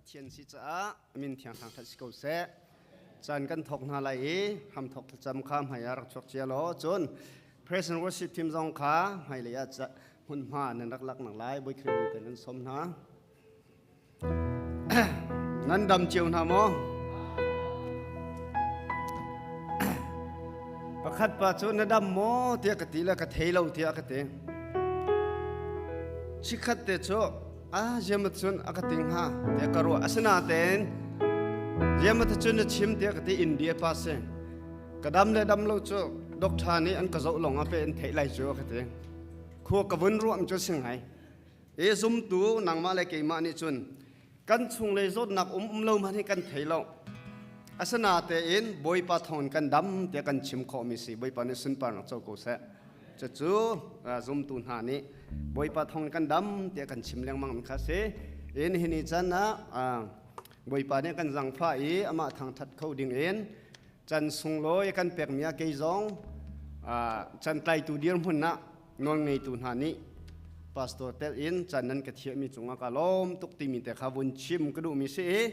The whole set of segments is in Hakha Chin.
Pathian si caah min thiang thangṭhat si ko seh. Caan kan thawk hna lai i hramthawk thlacam kha hmai ah rak chuak cia law cun praise and worship team zong kha hmailei ah hmunhma nan rak lak nak lai Bawi Khrih min kan sawm hna. Nan dam cio hna maw? Pakhat pa cu na dam maw tiah ka ti le ka thei lo tiah ka ti. Chikkhat te cu ah ziamat cun a ka ting hnga tiah ka ruah. Asinain ziamat cun na chim tiah ka ti India pa si. Ka dam le dam lo cu doctor nih an ka zoh lawng ah pe an theih lai cu ka ti. Khua ka vun ruam cu si ngai. E zumtu nangmah le keimah nih cun kan chunglei zawtnak um um lo hmanh hi kan thei lo. Asinatein Bawipa thawngin kan dam tiah kan chim khawhmi si. Bawipa nih sunparnak co ko seh. Cucu zumtu hna nih Bawipa thawngin kan dam tiah kan chim lengmang mi kha si. In hi ni can ah Bawipa nih kan zangfah i amah thangthat kho ding in can sunglawi kan pekmi ah kei zong can tlaitu dirhmun ah nawlngeitu hna nih pastor tel in can nan ka thiahmi cungah ka lawm tuk timi te kha vun chim ka duhmi si i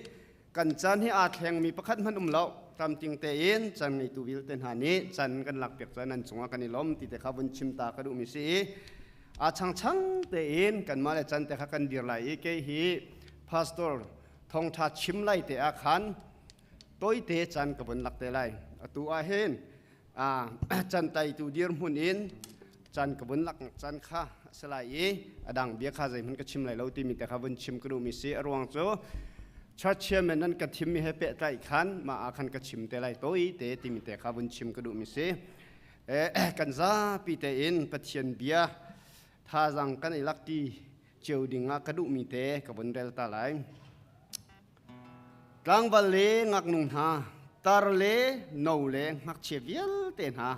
kan caan hi aa thlengmi pakhat hmanh um lo tamting tein can ngeitu vialte hna nih can kan lakpiak caan nan cungah kan i lawm ti te kha vun chim ta ka duhmi si i a changchang tein kanmah le can te kha kan dir lai i kei hi pastor thawngtha chim lai te ah khan toite can ka vun lak te lai. Atu ah hin cantaitu dirhmun in can ka vun lak can kha a si lai i a dang bia kha zeihmanh ka chim lai lo timi te kha vun chim ka duhmi si. A ruang cu church chairman nan ka thimmi he pehtlai khan mah ah khan ka chim te lai toi te timi te kha vun chim ka duhmi si. Kan zapi tein Pathian bia thazaang kan i lak ti cio ding ah ka duhmi te ka vun rel ta lai. Tlangval le ngaknu hna, tar le no le ngakchia vialte hna,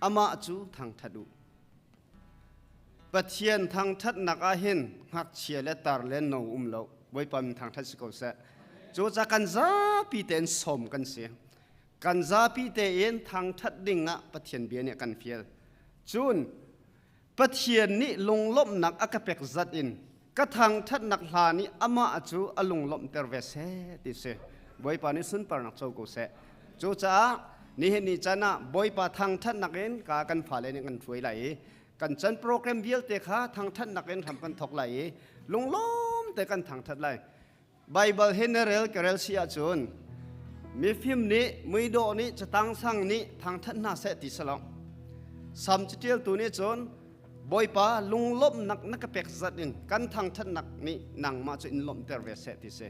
amah cu thangṭhat u. Pathian thangṭhatnak ah hin ngakchia le tar le no um lo. Bawipa min thangṭhat si ko seh. Cucaah kan zapi tein sawm kan si. Kan zapi tein thangṭhat ding ah Pathian bia nih a kan fial. Cun Pathian nih lunglawmhnak a ka pek zat in ka thangṭhatnak hla nih amah cu a lunglawmhter ve seh ti si. Bawipa nih sunparnak co ko seh. Cucaah nihin ni caan ah Bawipa thangṭhatnak in ka kan fale nih kan hruai lai i kan chan program vialte kha thangṭhatnak in hram kan thawk lai i lunglawm te kan thangṭhat lai. Baibal hi na rel ka rel si ahcun mifim nih muidawh nih catang sang nih thangṭhat hna seh ti si lo. Sam caṭialtu nih cun Bawipa lunglawmhnak na ka pek zat in kan thangṭhatnak nih nangmah cu in lawmhter ve seh ti si.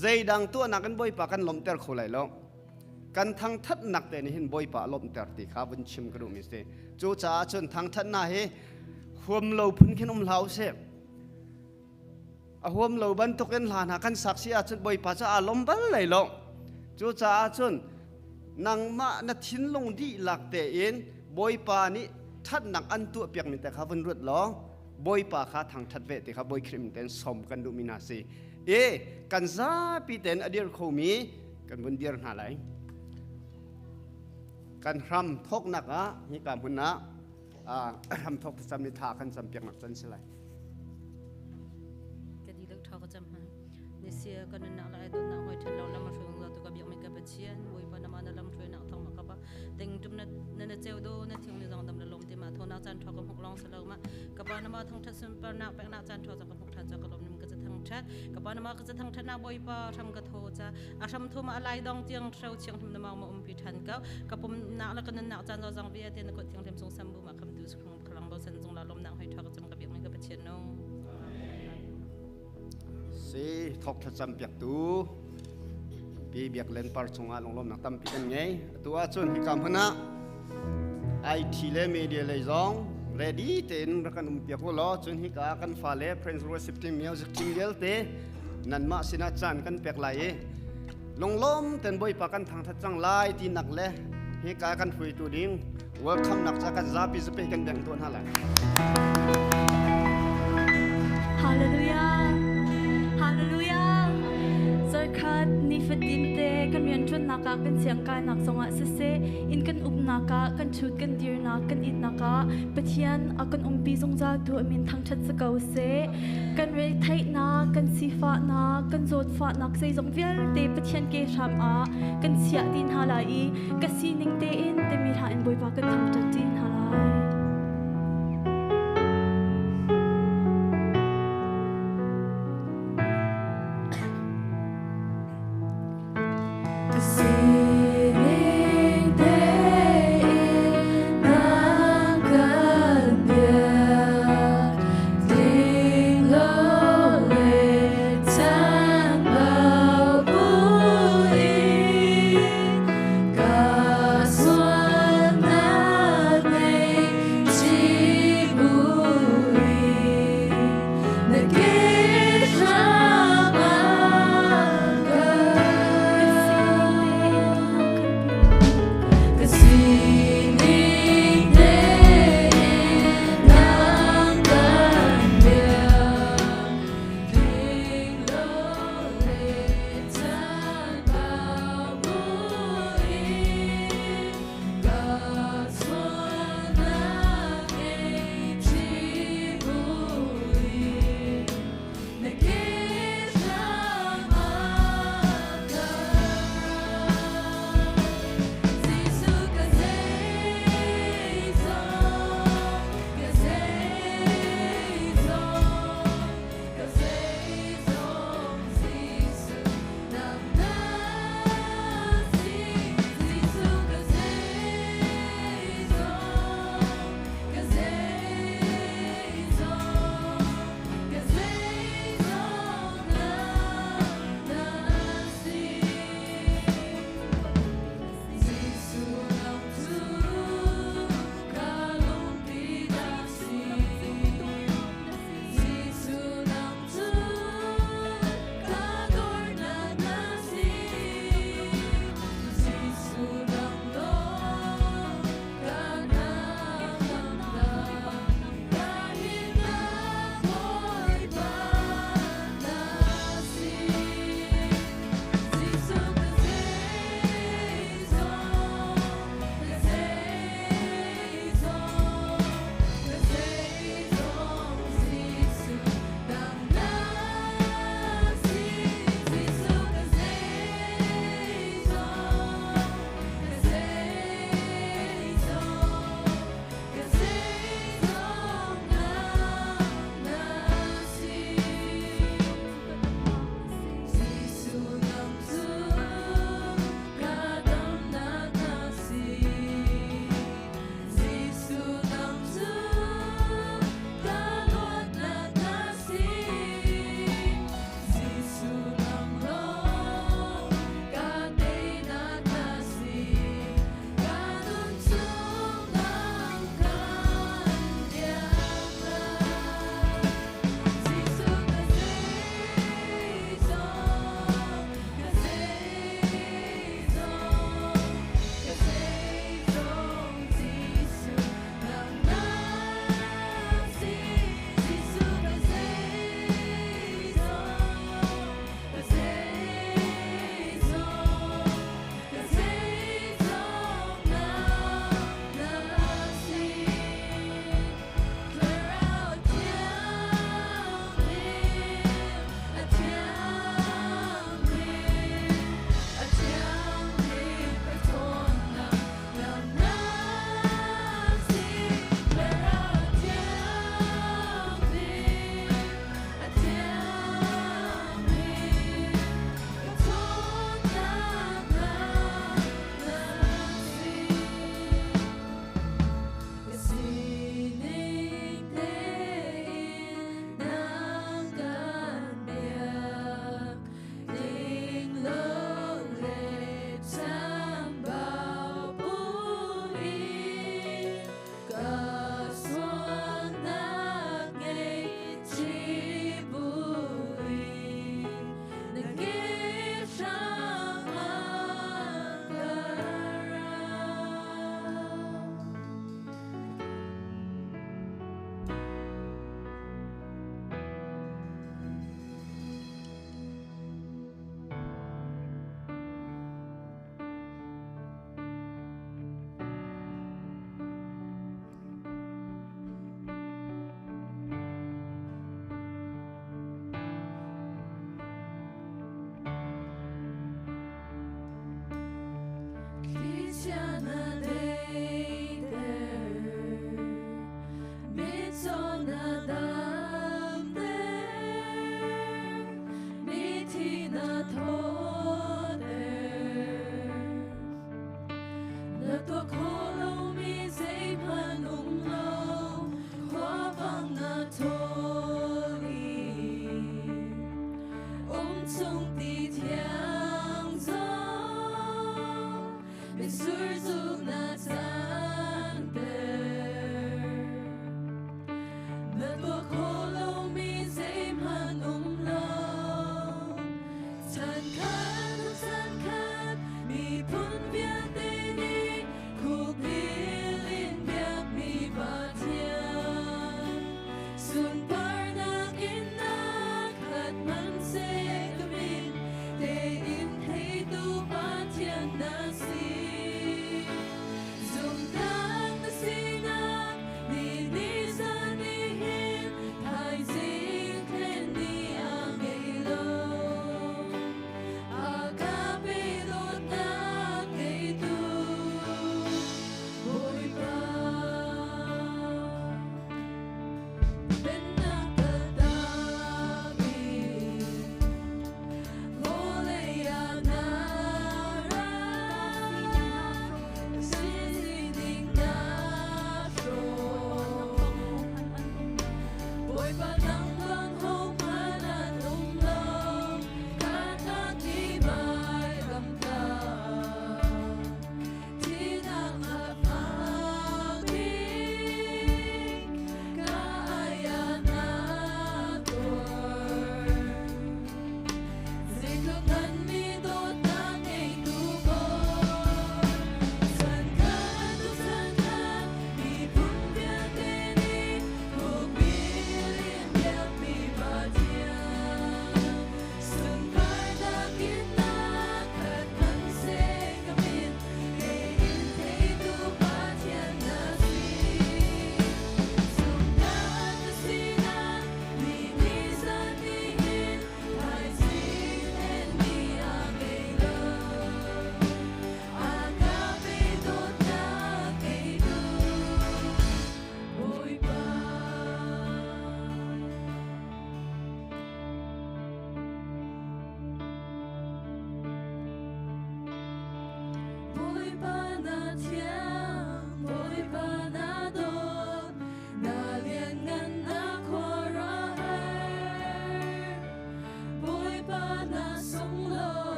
Zeidang tuahnak in Bawipa kan lawmhter kho lai lo. Kan thangṭhatnak te nih hin Bawipa a lawmhter ti kha vun chim ka duhmi si. Cucaah cun thangṭhatnak hi huam lo phun khin um hlah usih. A huam lo bantukin hla hna kan sak si ahcun Bawipa cu aa lawm bal lai lo. Cucaah cun nangmah na thinlung dihlak tein Bawipa nih ṭhatnak an tuahpiakmi te kha vun ruat law Bawipa kha thangṭhat ve ti kha Bawi Khrih min tein sawm kan duhmi hna si. E kan zapi tein a dir khomi kan vun dir hna lai. Kan hram thawknak ah hika hmun ah hram thawk thlacam ni tha kan campiaknak can si lai. Ka dihlak tha ka cam hna. Nisia kan nunnak le ai dawtnak hoi ṭhen lo lam a hruai zungzal tu ka biakmi ka Pathian Bawipa na mah na lam hruainak thawng ma ka pa ting tum na na ceu do na thing ni zong dam na lom te ma thona caan tha ka hmuk long salo ma ka pa na ma thang that sun par nak pek nak caan tha ka hmuk than cha ka lom nim ka cha thang that ka pa na ma ka cha thang that na Bawipa hram ka tho cha a hram tho ma alai dong tiang hreu chiang him na ma ma um pi than ka ka pum nak la ka nun nak caan zo zong vi te na ko thiang them sung sam bu ma kham tu sung khalang bo san zung la lom nak hoi tha ka cham ka biak mi ka Pathian nung. Si thok thlacam piaktu pi biak len par chungah lunglawmnak tampi kan ngei. Atu ahcun hika hmun ah IT le media lei zong ready tein rak kan um piak u law cun hika kan fale Prince Worship Team music team vialte nanmah sinah caan kan pek lai i lunglawm ten Bawipa kan thangthat cang lai ti nak le hika kan hruaitu ding welcome nak ca kan zapi zapi kan beng tuah hna lai. Hallelujah. Hallelujah. khat nifatin te kan rianṭuannak ah kan siangkainak zongah siseh, inn kan umnak ah kan ṭhut kan dirnak kan itnak ah Pathian a kan umpi zungzal tu a min thangṭhat si ko seh. Kan retheihnak, kan sifahnak, kan zawtfahnak zeizong vialte Pathian ke hram ah kan chiah ti hna lai i ka sining tein timi hla in Bawipa kan thangṭhat ṭi hna lai. Ka sining tein na kan biak, tling lo le chanbau buin ka sualnak ngei buin na ke hram ah Ka sining tein.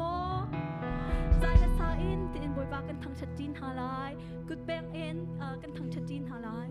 maw? Zai le sa in tiin Bawipa kan thangṭhat ṭi hna lai. Kutpeng in kan thangṭhat ṭi hna lai.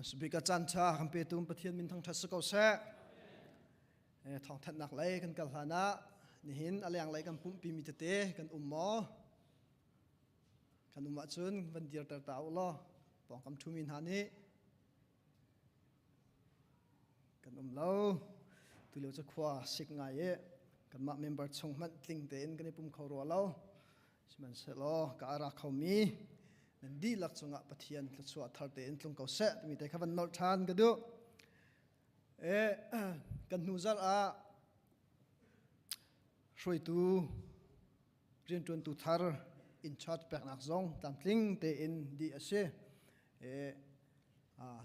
Masubik a caan ṭha kan petu Pathian min thangṭhat si ko seh. Thawngthanhnak lei kan kal hlan ah nihin a lenglei kan pumhpi mi tete kan um maw? Kan um ahcun van dirter ta u law pawngkam ṭhumi hna nih kan um lo. Tulio cu khua sik ngai i kanmah member chung hmanh tling tein kan i pum kho rua lo. Sihmanhsehlaw ka ara khomi nan dihlak cungah Pathian thluachuah thar tein tlung ko seh timi te kha van nolh ṭhan ka duh. E, kan hnu zarh ah hruaitu rianṭuantu thar in charge peknak zong tlamtling tein dih a si. E,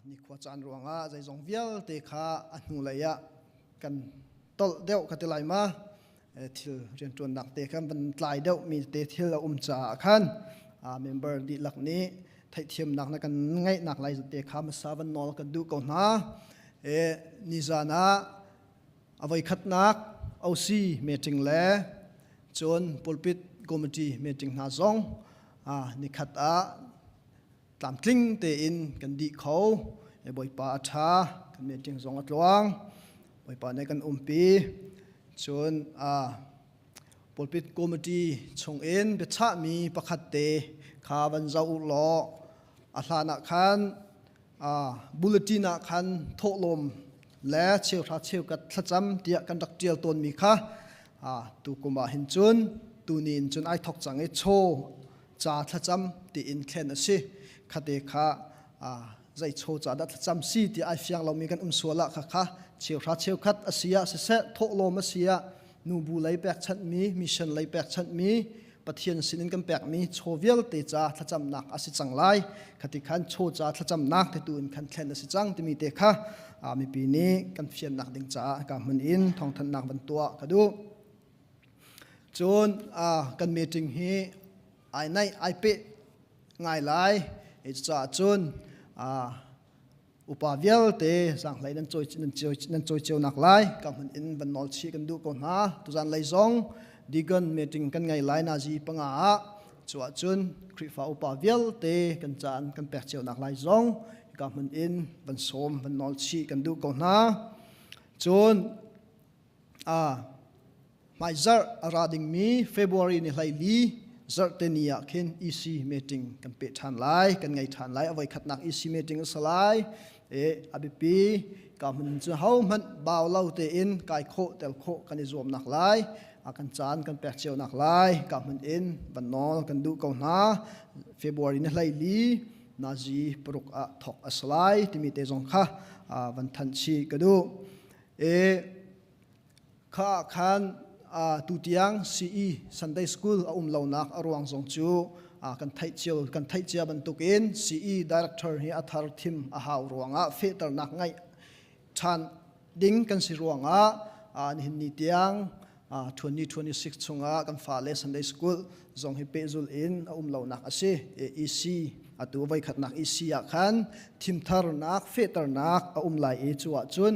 nikhua caan ruangah zeizong vialte kha a hnulei ah kan tolh deuh ka ti lai ma thil rianṭuannak te khan van tlai deuh mi te thil a um caah khan member dihlak nih theihthiamnak na kan ngeihnak lai te kha hmasa van nawl kan duh ko hna. E, nizan ah a voikhatnak OC meeting le cun pulpit committee meeting hna zong nikhat ah Tlamtling tein kan dih kho. Bawipa a ṭha, kan meeting zong a tluang. Bawipa nih kan umpi. Cun pulpit committee chungin biachahmi pakhat te kha van zoh u law a hlan ah khan bulletin ah khan thawhlawm le cheuhra cheukhat thlacam tiah kan rak ṭial tawnmi kha tu kum ah hin cun tuni in cun ai thok cang i chaw ca thlacam tiin thlen a si. Khate kha zei chaw ca dah thlacam si ti ai fiang lomi kan um sual ah kha cheuhra cheukhat a si ah siseh thawhlawm a si ah nubu lei pekchanhmi mission lei pekchanhmi Pathian sinin kan pekmi chaw vialte ca thlacamnak a si cang lai. Khati khan chaw ca thlacamnak te tu in khan thlen a si cang timi te kha mipi nih kan fiannak ding caah ka hmun in thawngthanhnak van tuah ka duh. Cun kan meeting hi ai naih ai peh ngai lai. Cucaah cun upa vialte zaanghlei nan cawi nan cawi cio nak lai ka hmun in van nawl chih kan duh ko hna. Tuzan lei zong deacon meeting kan ngei lai nazi panga ah. Cuah cun Khrihfa upa vialte kan caan kan pek cio nak lai zong ka hmun in van sawm van nawl chih kan duh ko hna. Cun hmaizarh a ra dingmi February ni 14 zarhte ni ah khin EC meeting kan peh ṭhan lai, kan ngei ṭhan lai. A voikhatnak EC meeting a si lai. E, a biapi ka hmun cu hohmanh bau lo tein kai khawh tel khawh kan i zuamnak lai. A kan caan kan pek cionak lai. Ka hmun in van nawl kan duh ko hna. February ni 14 nazi paruk ah thok a si lai timi te zong kha van thanh chih ka duh. E kha khan tutiang CE Sunday School a um lonak a ruang zong cu kan theih cio kan theih cia bantukin CE director hi a thar thim a hau ruangah fehternak ngaih ṭhan ding kan si ruangah nihin ni tiang 2026 chungah kan fale Sunday School zong hi pehzul in a um lonak a si. EC atu voikhatnak EC ah khan thimtharnak fehternak a um lai i cu ahcun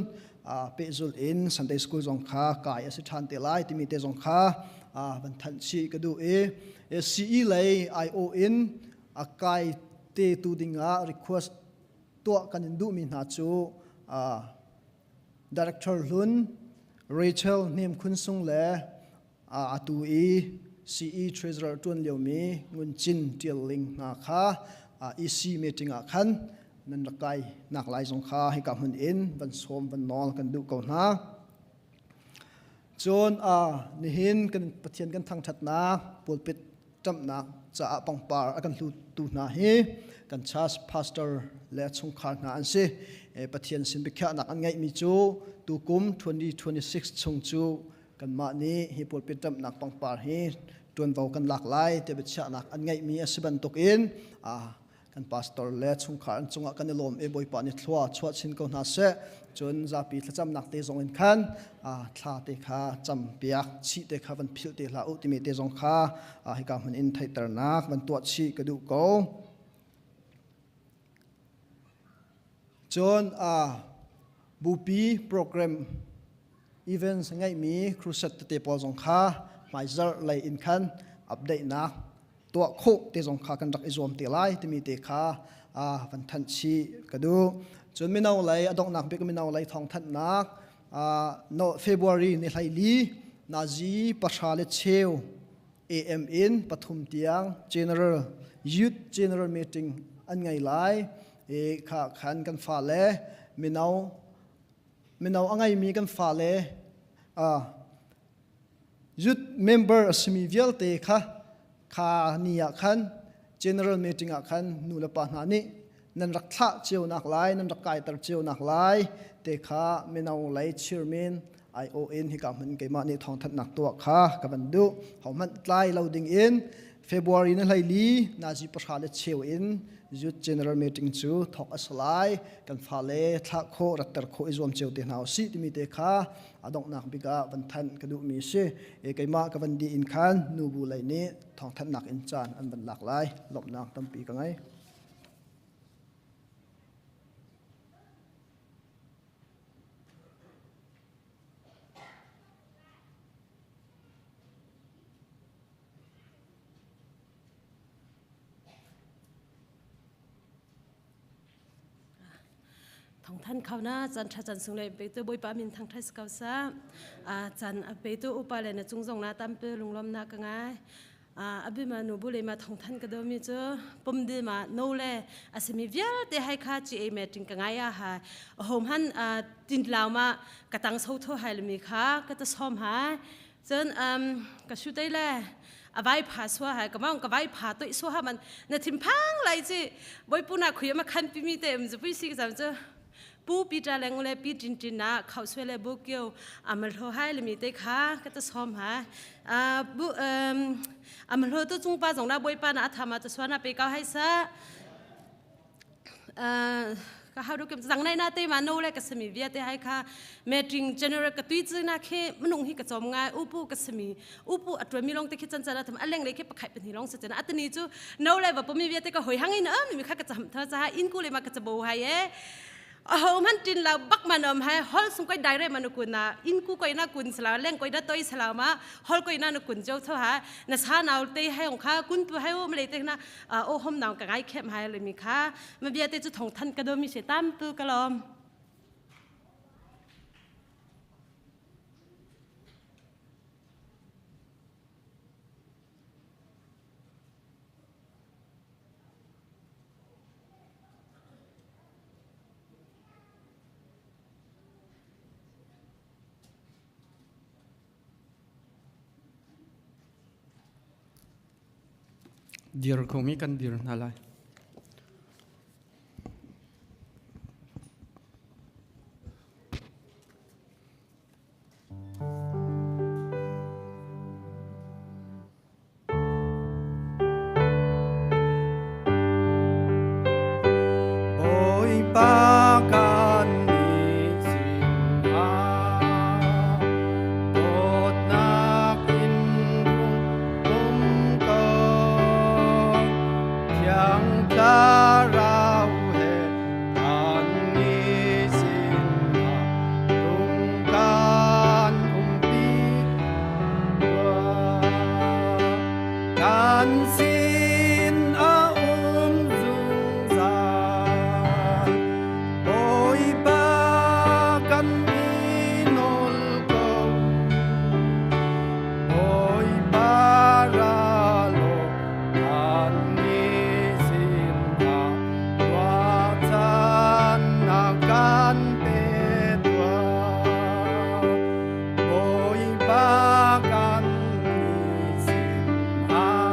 pehzul in Sunday School zong kha kai a si ṭhan te lai timi te zong kha van thanh chih ka duh i CE lei IO in a kai te tu dingah request tuah kan in duhmi hna cu Director hlun Rachel Hnem Khun Sung le atu i CE Treasurer ṭuan liomi Ngun Cin Ṭial Ling hna kha EC meeting ah khan nan rak kai nak lai zong kha hika hmun in van sawm van nawl kan duh ko hna. Cun nihin kan Pathian kan thangṭhatnak pulpit ṭamhnak caah pangpar a kan hlutu hna hi kan church pastor le chungkhar hna an si. Pathian sin biakhiahnak an ngeihmi cu tukum 2026 chung cu kanmah nih hi pulpit ṭamhnak pangpar hi ṭuanvo kan lak lai ti biachiahnak an ngeihmi a si bantukin kan pastor le chungkhar an cungah kan i lawm i Bawipa nih thlua chuah chin ko hna seh. Cun zapi thlacamnak te zong in khan thla te kha cam piak chih te kha van philh te hlah u timi te zong kha hika hmun in theihternak van tuah chih ka duh ko. Cun bupi program events ngeihmi crusade tete pawl zong kha hmaizarh lei in khan update nak tuah khawh te zong kha kan rak i zuam te lai timi te kha van thanh chih ka duh. Cun mino lei a donghnak bik mino lei thawngthanhnak no February ni 14 nazi 10:15 AM in 3 tiang general youth general meeting an ngei lai. E kha khan kan fale mino mino a ngeimi kan fale youth member a simi vialte kha kha ni ah khan general meeting ah khan nu le pa hna nih nan rak thlah cio nak lai nan rak kaiter cio nak lai te kha mino lei chairman IO in hika hmun keimah nih thawngthanhnak tuah kha ka van duh. Hohmanh tlai lo ding in February ni 14 nazi 10:15 in youth general meeting cu thawk a si lai. Kan fale thlah khawh ratter khawh i zuam cio te hna usih timi te kha a donghnak bik ah van thanh ka duhmi a si. E keimah ka van dih in khan nubu lei nih thawngthanhnak in caan an van lak lai. Lawmhnak tampi ka ngei. Than khau na chan tha chan sung le pe tu Bawipa min thang thai kau sa a chan a pe tu upa le na chung zong na tam pe lunglom na ka ngai a abi ma nu bu le ma thong than ka do mi chu pom di ma no le asimi vialte hai kha chi e meeting ka ngai a ha hom han tin lau ma ka tang so tho hai le mi kha ka ta som ha cun ka su te le a vai pha sua hai ka maung ka vai pha toi sua ha man na thim phang lai chi boi pu na khuya ma khan pi mi te um zu pui si ka chu pu pi ta leng le pi tin tin na khau swe le bu kyo amal ho hai le mi te kha ka ta som ha a bu amal ho tu chung pa jong na boi pa na athama ta swa na pe ka hai sa ka how do kem zang nai na te ma no le ka sami via te hai kha meeting general ka tui chu na khe manung hi ka chom ngai upu ka sami upu atwa mi long te khe chan chan atham aleng le khe pakhai pan hi long sa chan atani chu no le ba pomi via te ka hoi hangin am mi kha ka cham tha cha in ku le ma ka chabo hai e ho man tin la bak man om hai hol sung koi direct man kun na in ku koi na kun sala leng koi na toi sala ma hol koi na kun jo tho ha na sa naw te hai ong kha kun tu hai om le te na o hom naw ka ngai khem hai le mi kha ma bia te chu thong than ka do mi se tam tu ka lom. Dir ko mi kan dir hna lai. Bawipa kan nih sinah dawtnak in rung um ko. Thiang Thlarau he kan nih sinah rung kan umpi tuah. Kan sin a um zungzal. Bawipa kan i nawl ko. Bawipa ra law kan nih sinah ruahchannak kan pe tuah. Bawipa kan nih sinah.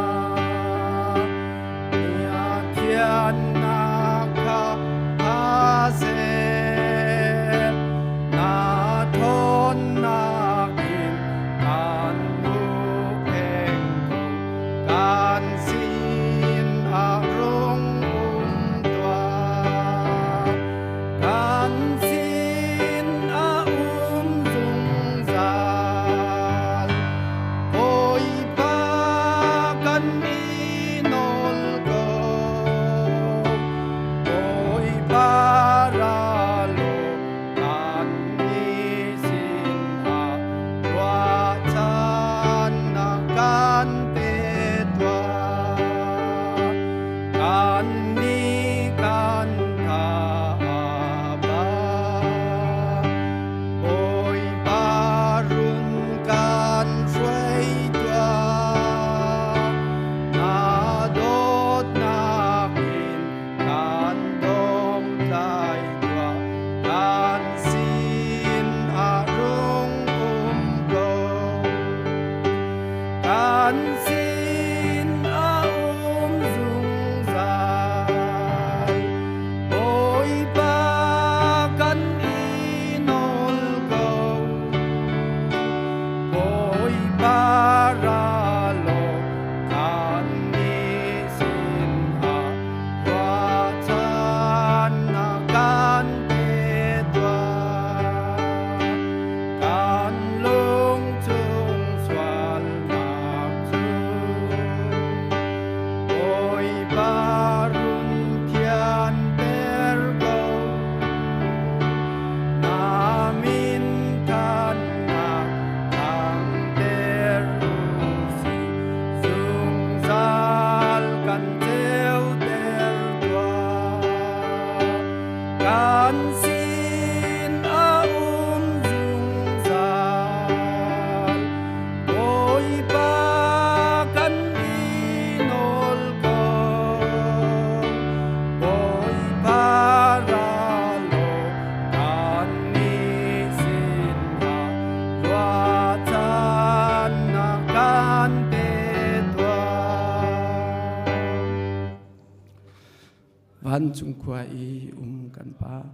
Vancung khua i um kan Pa,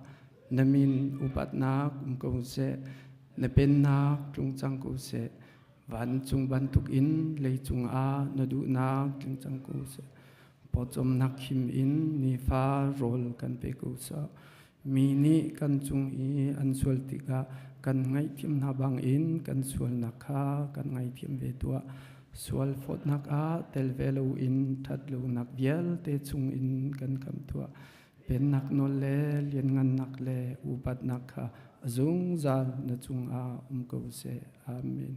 na min upatnak um ko seh, na pennak tlung cang ko seh. Vancung bantukin leicung ah na duhnak tling cang ko seh. Pawcawmnak khim in nifa rawl kan pe ko seh. Mi nih kan cung i an sual tikah kan ngaihthiam hna bangin kan sualnak kha kan ngaithiam ve tuah. Sual fawtnak ah tel ve loin ṭhat lonak vialte chungin kan khamh tuah. Pennak nawl le lianngannak le upatnak kha a zungzal na cungah um ko seh. Amen.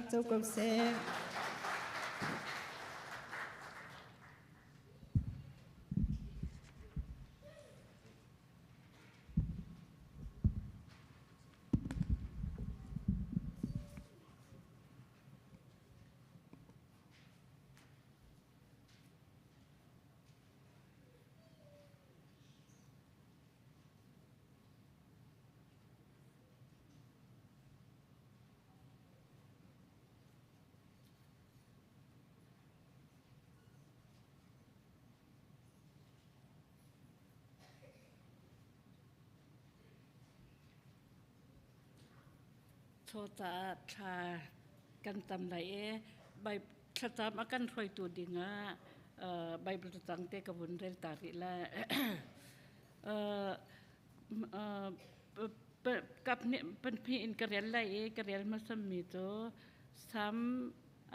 Thluachuahnak co ko seh. Chaw caah thla kan tam lai i thlacam a kan hruaitu dingah Bible cacang te ka vun rel ta rih lai. Kap nih panhnih in ka rel lai i ka rel hmasami cu Sam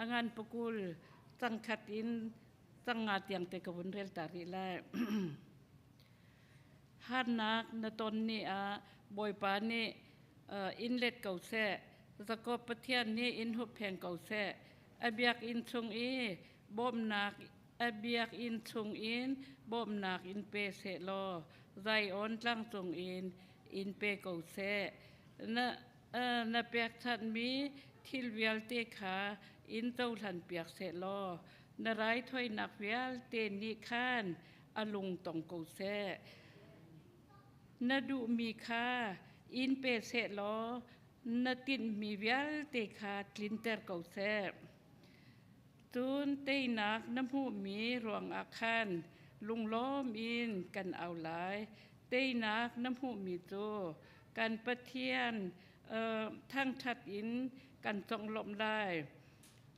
a ngan pakul cangkhat in cangnga tiang te ka vun rel ta rih lai. Harnak na ton ni ah Bawipa nih in let ko seh. Jakob Pathian nih in huppheng ko seh. A biakinn chung i bawmhnak a biakinn chung in bawmhnak in pe seh law Zion tlang cung in in pe ko seh. Na na pekchanhmi thil vialte kha in cohlanpiak seh law na raithawinak vialte nih khan a lung tong ko seh. Na duhmi kha in pe seh law na tinhmi vialte kha tlinter ko seh. Cun teinak na hmuhmi ruangah khan lunglawm in kan au lai. Teinak na hmuhmi cu kan Pathian thangṭhat in kan conglawmh lai.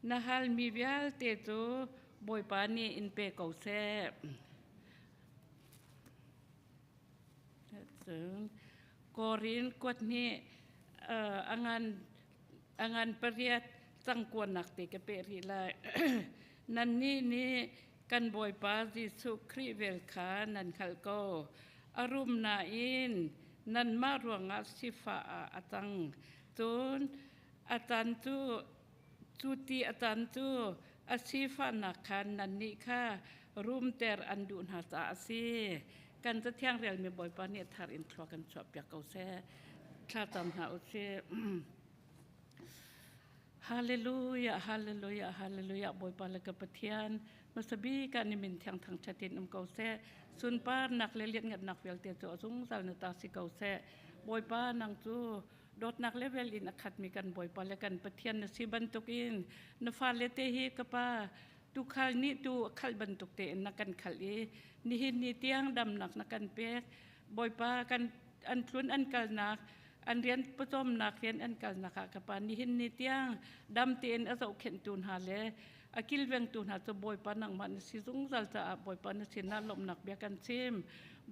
Na halmi vialte cu Bawipa nih in pe ko seh. Cun Korin kuat nih a ngan pariat cangkuannak te ka peh rih lai. Nannih nih kan Bawipa Jesuh Khrih vel kha nan hngalh ko. A rum nain nanmah ruangah sifah ah a cang. Cun a can cu cu ti a can cu a sifahnak khan nannih kha rumter an duh hna caah a si. Kan Cathiang relmi Bawipa nih a thar in thlua kan chuahpiak ko seh. Thla cam hna u sih. Hallelujah, hallelujah, hallelujah. Bawipa le ka Pathian, hmasabik ah nimin thiang thangṭhat in um ko seh. Sunparnak le lianhngannak vialte cu a zungzal na ta si ko seh. Bawipa nang cu dawtnak level in a khatmi kan Bawipa le kan Pathian na si bantukin na fale te hi ka pa tuukhal nih tuu a khalh bantuk tein na kan khalh i nihin ni tiang damnak na kan pek. Bawipa kan an tlun an kalnak an rian pawcawmnak rian an kalnak ah ka pa nihin ni tiang dam tein a zohkhenhtu hna le a kilvengtu hna cu Bawipa nangmah na si zungzal caah Bawipa na sinah lawmhnak bia kan chim.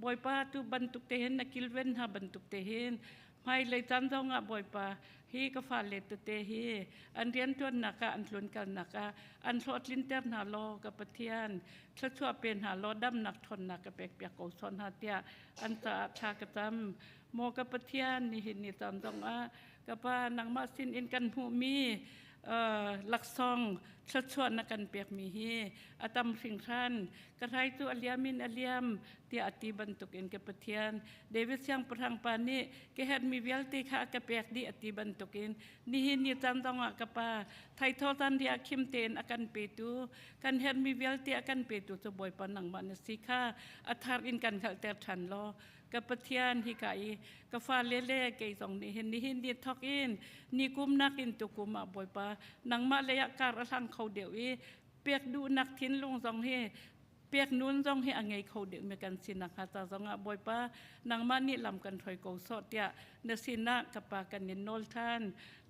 Bawipa tu bantuk te hin na kilven hna bantuk te hin Hmailei caan zongah Bawipa, hi ka fale tete hi an rianṭuannak ah an tlunkalnak ah an hlawhtlinter hna law ka Pathian, thluachuah pe hna law damnak ṭhawnnak ka pekpiak ko sawh hna tiah an caah thla ka cam. Maw ka Pathian, nihin ni caan zongah ka Pa nangmah sinin kan hmuhmi laksawng thluachuah na kan pekmi hi a tam hringhran. Ka hrai cu a liam in a liam tiah a ti bantukin ka Pathian David siangpahrang pa nih ka herhmi vialte kha a ka pek dih a ti bantukin nihin ni caan zongah ka pa thaithaw caan ri ah khim tein a kan petu kan herhmi vialte a kan petu cu Bawipa nangmah na si kha a thar in kan hngalhter ṭhan law ka Pathian hika i ka fale le kei zong nih hin nihin ni thawk in ni kum nakin tukum ah Bawipa nangmah lei ah kar a hlang kho deuh i pek duhnak thinlung zong hi pek nun zong hi a ngei kho deuhmi kan sinak hnga ca zongah Bawipa nangmah nih lam kan hruai ko sawh tiah na sinah ka pa kan in nawl ṭhan.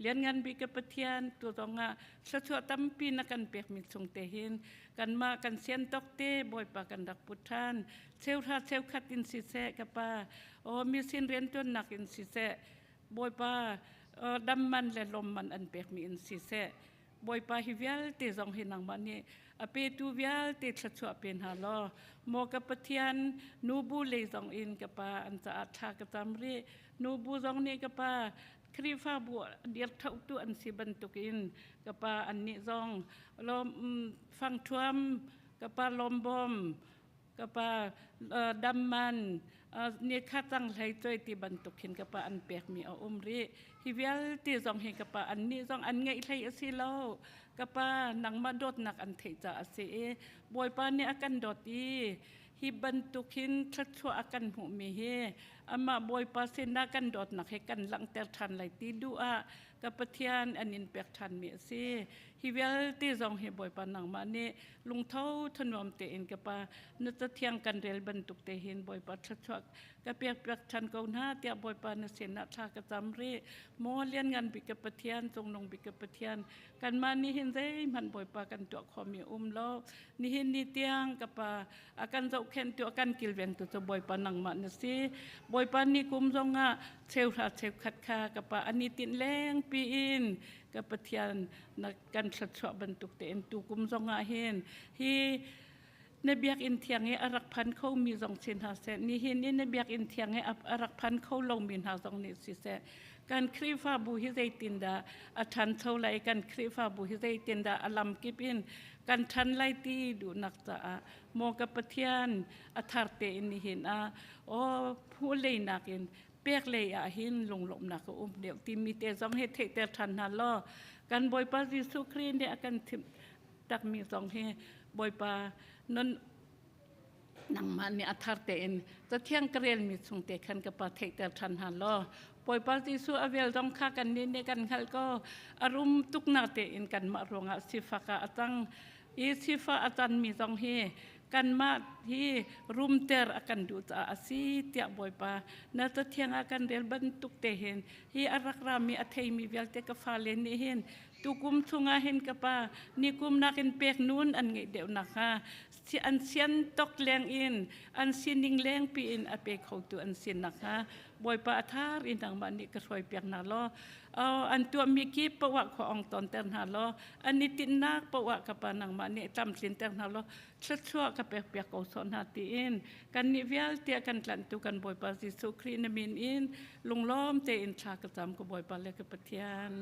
Lianngan bik ka Pathian tu zongah thluachuah tampi na kan pekmi chung te hin kanmah kan sian tawk te Bawipa kan rak put ṭhan. Cheuhra cheukhat in siseh ka pa aw mi sin rianṭuannak in siseh Bawipa dam man le lawm man an pekmi in siseh Bawipa hi vialte zong hi nangmah nih a petu vialte thluachuah pe hna law maw ka Pathian nubu lei zong in ka pa an caah thla ka cam rih nubu zong nih ka pa. Khrihfabu dir thotu an si bantukin ka pa annih zong lawm fangthuam ka pa lawmbawm ka pa damman ni kha cang hlei choi ti bantuk hin ka pa an pekmi a um rih. Hi vialte zong hi ka pa annih zong an ngeih hlei a si lo. Ka pa nangmah dawtnak an theih caah a si i Bawipa nih a kan dawt i hi bantuk hin thluachuah a kan hmuhmi hi amah Bawipa sinah kan dawtnak hi kan langhter ṭhan lai ti duh ah ka Pathian an in pek ṭhanmi a si. Hi vialte zong hi Bawipa nangmah nih lungtho thanuam tein ka Pa na cathiang kan rel bantuk te hin Bawipa thluachuah ka pek piak ṭhan ko hna tiah Bawipa na sinah thla ka cam rih. Maw lianngan bik ka Pathian, cungnung bik ka Pathian, kanmah nih hin zeihmanh Bawipa kan tuah khawhmi um lo. Nihin ni tiang ka Pa a kan zohkhenhtu a kan kilvengtu cu Bawipa nangmah na si. Bawipa ni kum zongah cheuhra cheukhat kha ka Pa an i tinh lengpi in ka Pathian na kan thluachuah bantuk tein tukum zongah hin hi na biakinn thiang i a rak phan khomi zong si hna seh, nihin i na biakinn thiang i a rak phan kho lomi hna zong nih siseh, kan Khrihfabu hi zeitindah a ṭhancho lai, kan Khrihfabu hi zeitindah a lamkip in kan ṭhan lai ti duhnak caah maw ka Pathian a thar tein nihin ah aw phu leinak in pek lei ah hin lunglawmhnak a um deuh timi te zong hi theihter ṭhan hna law kan Bawipa Jesuh Khrih nih a kan thim takmi zong hi Bawipa nun nangmah nih a thar tein cathiang ka relmi chung te khan ka pa theihter ṭhan hna law Bawipa Jesuh a vel zong kha kan nih nih kan hngalh ko. A rum tuknak tein kanmah ruangah sifak ah a cang i sifah a canmi zong hi kanmah hi rumter a kan duh caah a si tiah Bawipa na cathiang ah kan rel bantuk te hin hi a rak rami a theimi vialte ka fale nih hin tukum chungah hin ka pa nikum nakin pek nun an ngeih deuh nakhnga an sian tok leng in an sining lengpi in a pe khotu an si nakhnga Bawipa a thar in nangmah nih ka hruai piak hna law an tuahmi kip poah khua ong tonter hna law an i tinhnak poah ka pa nangmah nih tlamtlinter hna law thluachuah ka pek piak ko sawh hna tiin kannih vialte kan tlanhtu kan Bawipa Jesuh Khrih na min in lunglawm tein thla ka cam ka Bawipa le ka Pathian.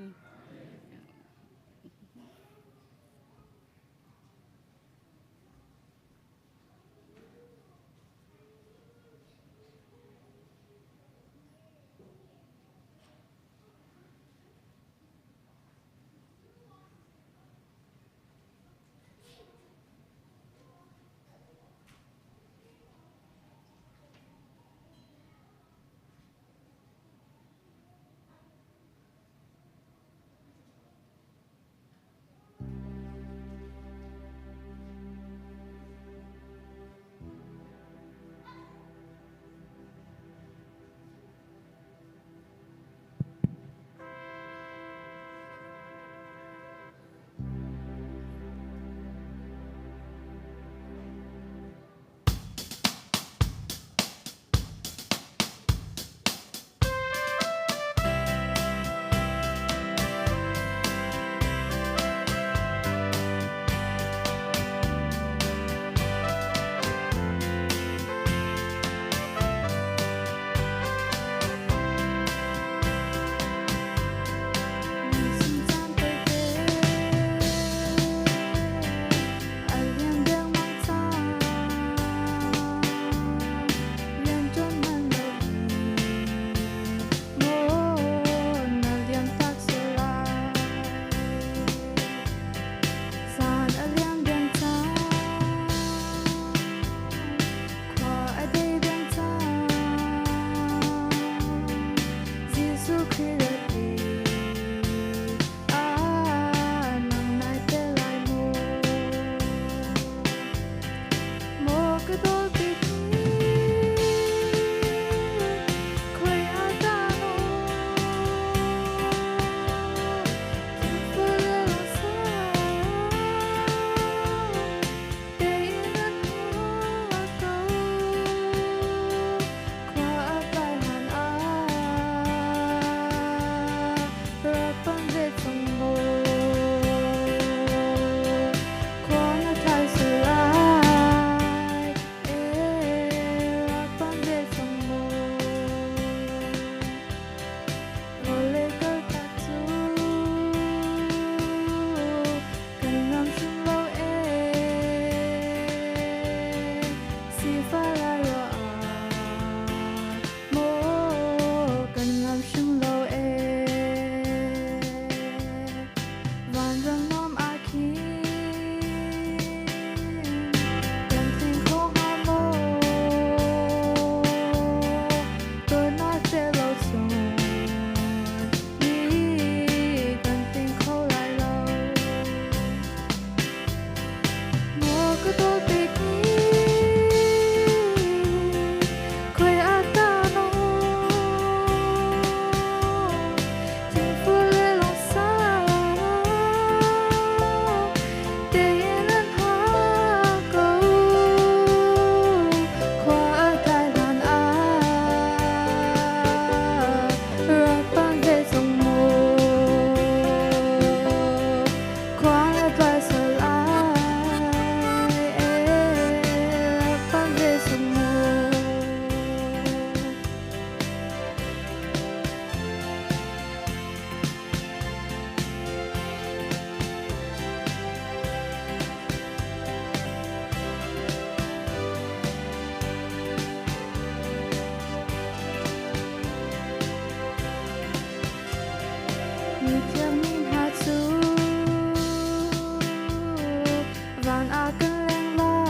Caan ah kan leng lai,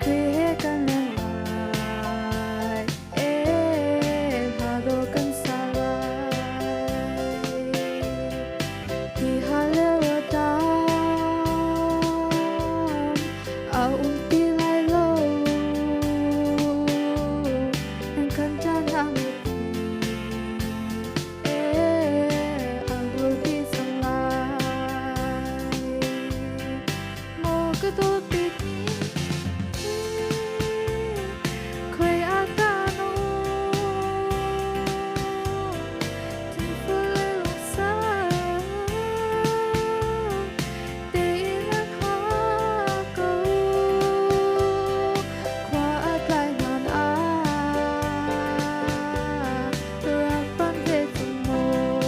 Khrih he kan leng lai, ee hla dawh kan sa lai. Hi hallelujah tam a um ti lai lo, nan kan caan ah Rak panh ve tung maw?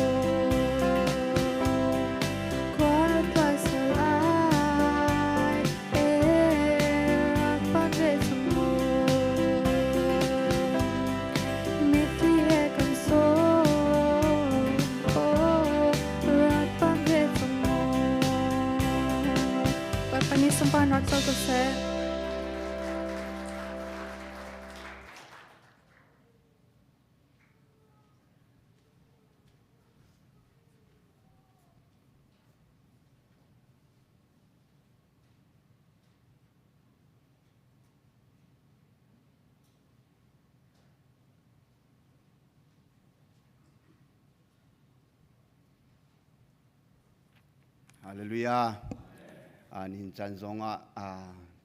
Khua tlai sal ai, ee rak panh ve tung maw? Mitthli he kan sawm, oh rak panh ve tung maw? Bawipa nih sunparnak co ko seh. Hallelujah. Nihin caan zongah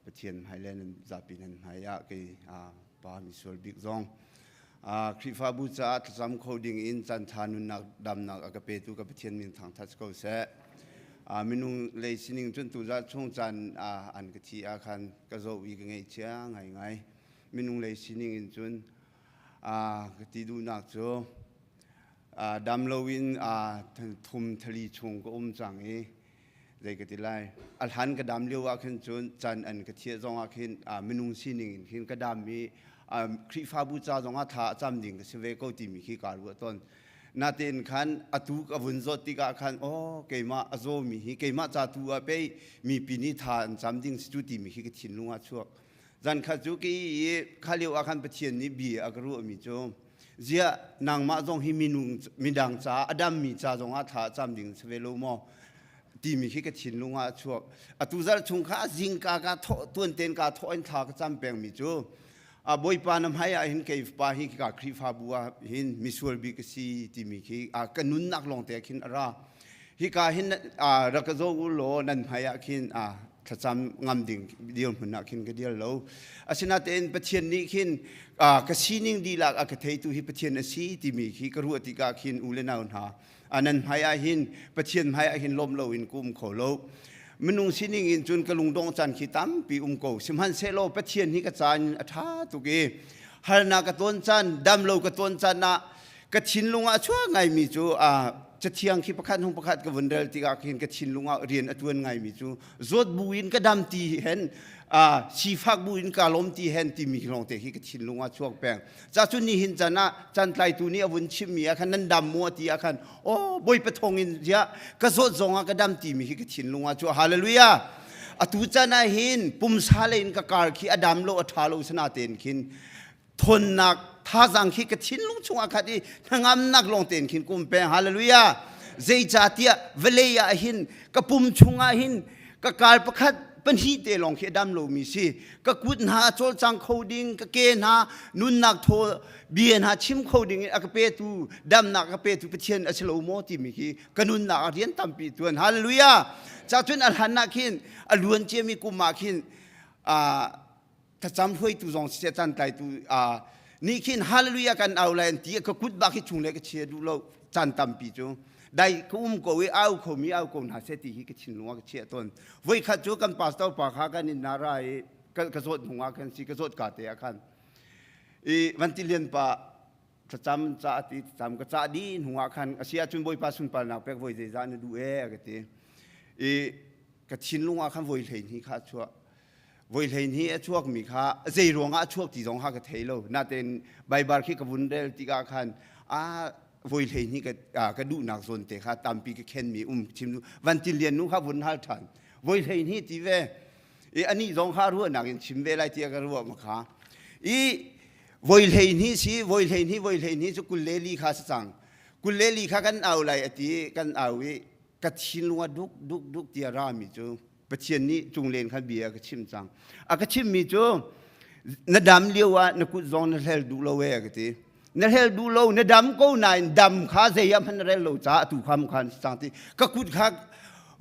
Pathian hmai le nan zapi nan hmai ah kei pa misual bik zong Khrihfabu caah thlacam kho ding in caan ṭha nunnak damnak a ka petu ka Pathian min thangṭhat ko seh. Minung lei sining cun tuzah chung caan an ka thi ah khan ka zoh i ka ngaihchia ngaingai. Minung lei sining in cun ka ti duhnak cu dam loin thum thali chung ka um cang i zei ka ti lai a hlan ka dam lio ah khin cun chan an ka thiah zong ah khin minung sining in khin ka dam i Khrihfabu ca zong ah thla a cam ding ka si ve ko timi khi kaa ruah tawn natein khan atu ka vun zawt tikah khan aw keimah a zawmi hi keimah ca tu ah pei mipi nih tha an cam ding si cu timi khi ka thinlung ah chuak zan khat cu ki i kha lio ah khan Pathian nih bia a ka ruahmi cu ziah nangmah zong hi minung midang ca a dammi ca zong ah thla a cam ding si ve lo maw timi khi ka thinlung ah a chuak atu zarh chung kha zingka ka thawh tuan ten ka thawh in thla ka cam pengmi cu a bawipa na hmai ah hin kei pa hi ka Khrihfabu ah hin misual bik ka si timi khi a ka nunnak lawng te khin a ra hika hin rak ka zo u law nan hmai ah khin a thlacam ngam ding dirhmun ah khin ka dir lo asinain Pathian nih khin ka sining dihlak a ka theitu hi Pathian a si timi khi ka ruah tikah khin u le nau hna nan hmai ah hin Pathian hmai ah hin lawm loin ka um kho lo minung sining in cun ka lungdong caan khi tampi um ko sihmanhsehlaw Pathian hi ka caan a ṭha tuk i harnak ka ton caan dam lo ka ton caan ah ka thinlung ah chuak ngaimi cu cathiang khi pakhat hung pakhat ka vun rel tikah khin ka thinlung ah rian a tuan ngaimi cu zawt bu in ka dam ti hen sifak bu in ka lawm ti hen timi lawng te khi ka thinlung ah chuak peng ca cu nihin chan ah cantlaitu nih a vun chimmi ah khan nan dam mu ti ah khan oh bawi pathong in ziah ka zawt zong ah ka dam timi khi ka thinlung ah chu hallelujah atu chan ah hin pumsa lei in ka kar khi a dam lo a tha lo sana ten khin thawnnak thazaang khi ka thinlung chungah khat i hnangamnak lawng tein khin kum peng hallelujah zeicahtiah vawlei ah hin ka pum chungah hin ka kal pakhat pahnih te lawng khi a dam lomi si ka kut hna a cawlcang kho ding ka ke hna nunnak thaw bia hna chim kho ding in a ka petu damnak ka petu Pathian a si lo maw timi khi ka nunnak ah rian tampi tuan hallelujah ca cun a hlan ah khin a luan ciami kum ah khin thlacam hruaitu zong siseh cantlaitu nih khin hallelujah kan au lai an ti ka kut bak hi chung le ka chia duh lo caan tampi cu dai ka um ko i au kho mi au ko hna seh ti hi ka thinlung ah ka chiah tawn voi khat cu kan pastor pa kha kan in nara i ka zawt hnu ah khan si ka zawt ka te ah khan i vantilian pa thlacam ca ti thlacam ka cah dih hnu ah khan a si ahcun bawipa sunparnak pek voi zeizah na duh e a ka ti i ka thinlung ah khan voi 12 kha chuah voi 12 a chuakmi kha zei ruangah a chuak ti zong kha ka thei lo natein Baibal khi ka vun rel tikah khan a Voi hlei hnih ka ka duhnak zawn te kha tampi ka khenmi um chim van tin lian nu kha vun hal ṭhan. Voi hlei hnih ti ve. I anih zong kha ruahnak in chim ve lai tiah ka ruah ma kha. I voi hlei hnih si voi hlei hnih voi hlei hnih cu 24 kha si cang. 24 kha kan au lai ati kan au i ka thinlung ah duk duk duk tia rami cu Pathian nih cunglen kha bia ka chim cang. A ka chimmi cu na dam lio ah na kut zong na hlel duh lo e ka ti. Na hlel duh lo na dam ko nain dam kha zei ah hmanh na rel lo caah atu kha khan cang ti. Ka kut kha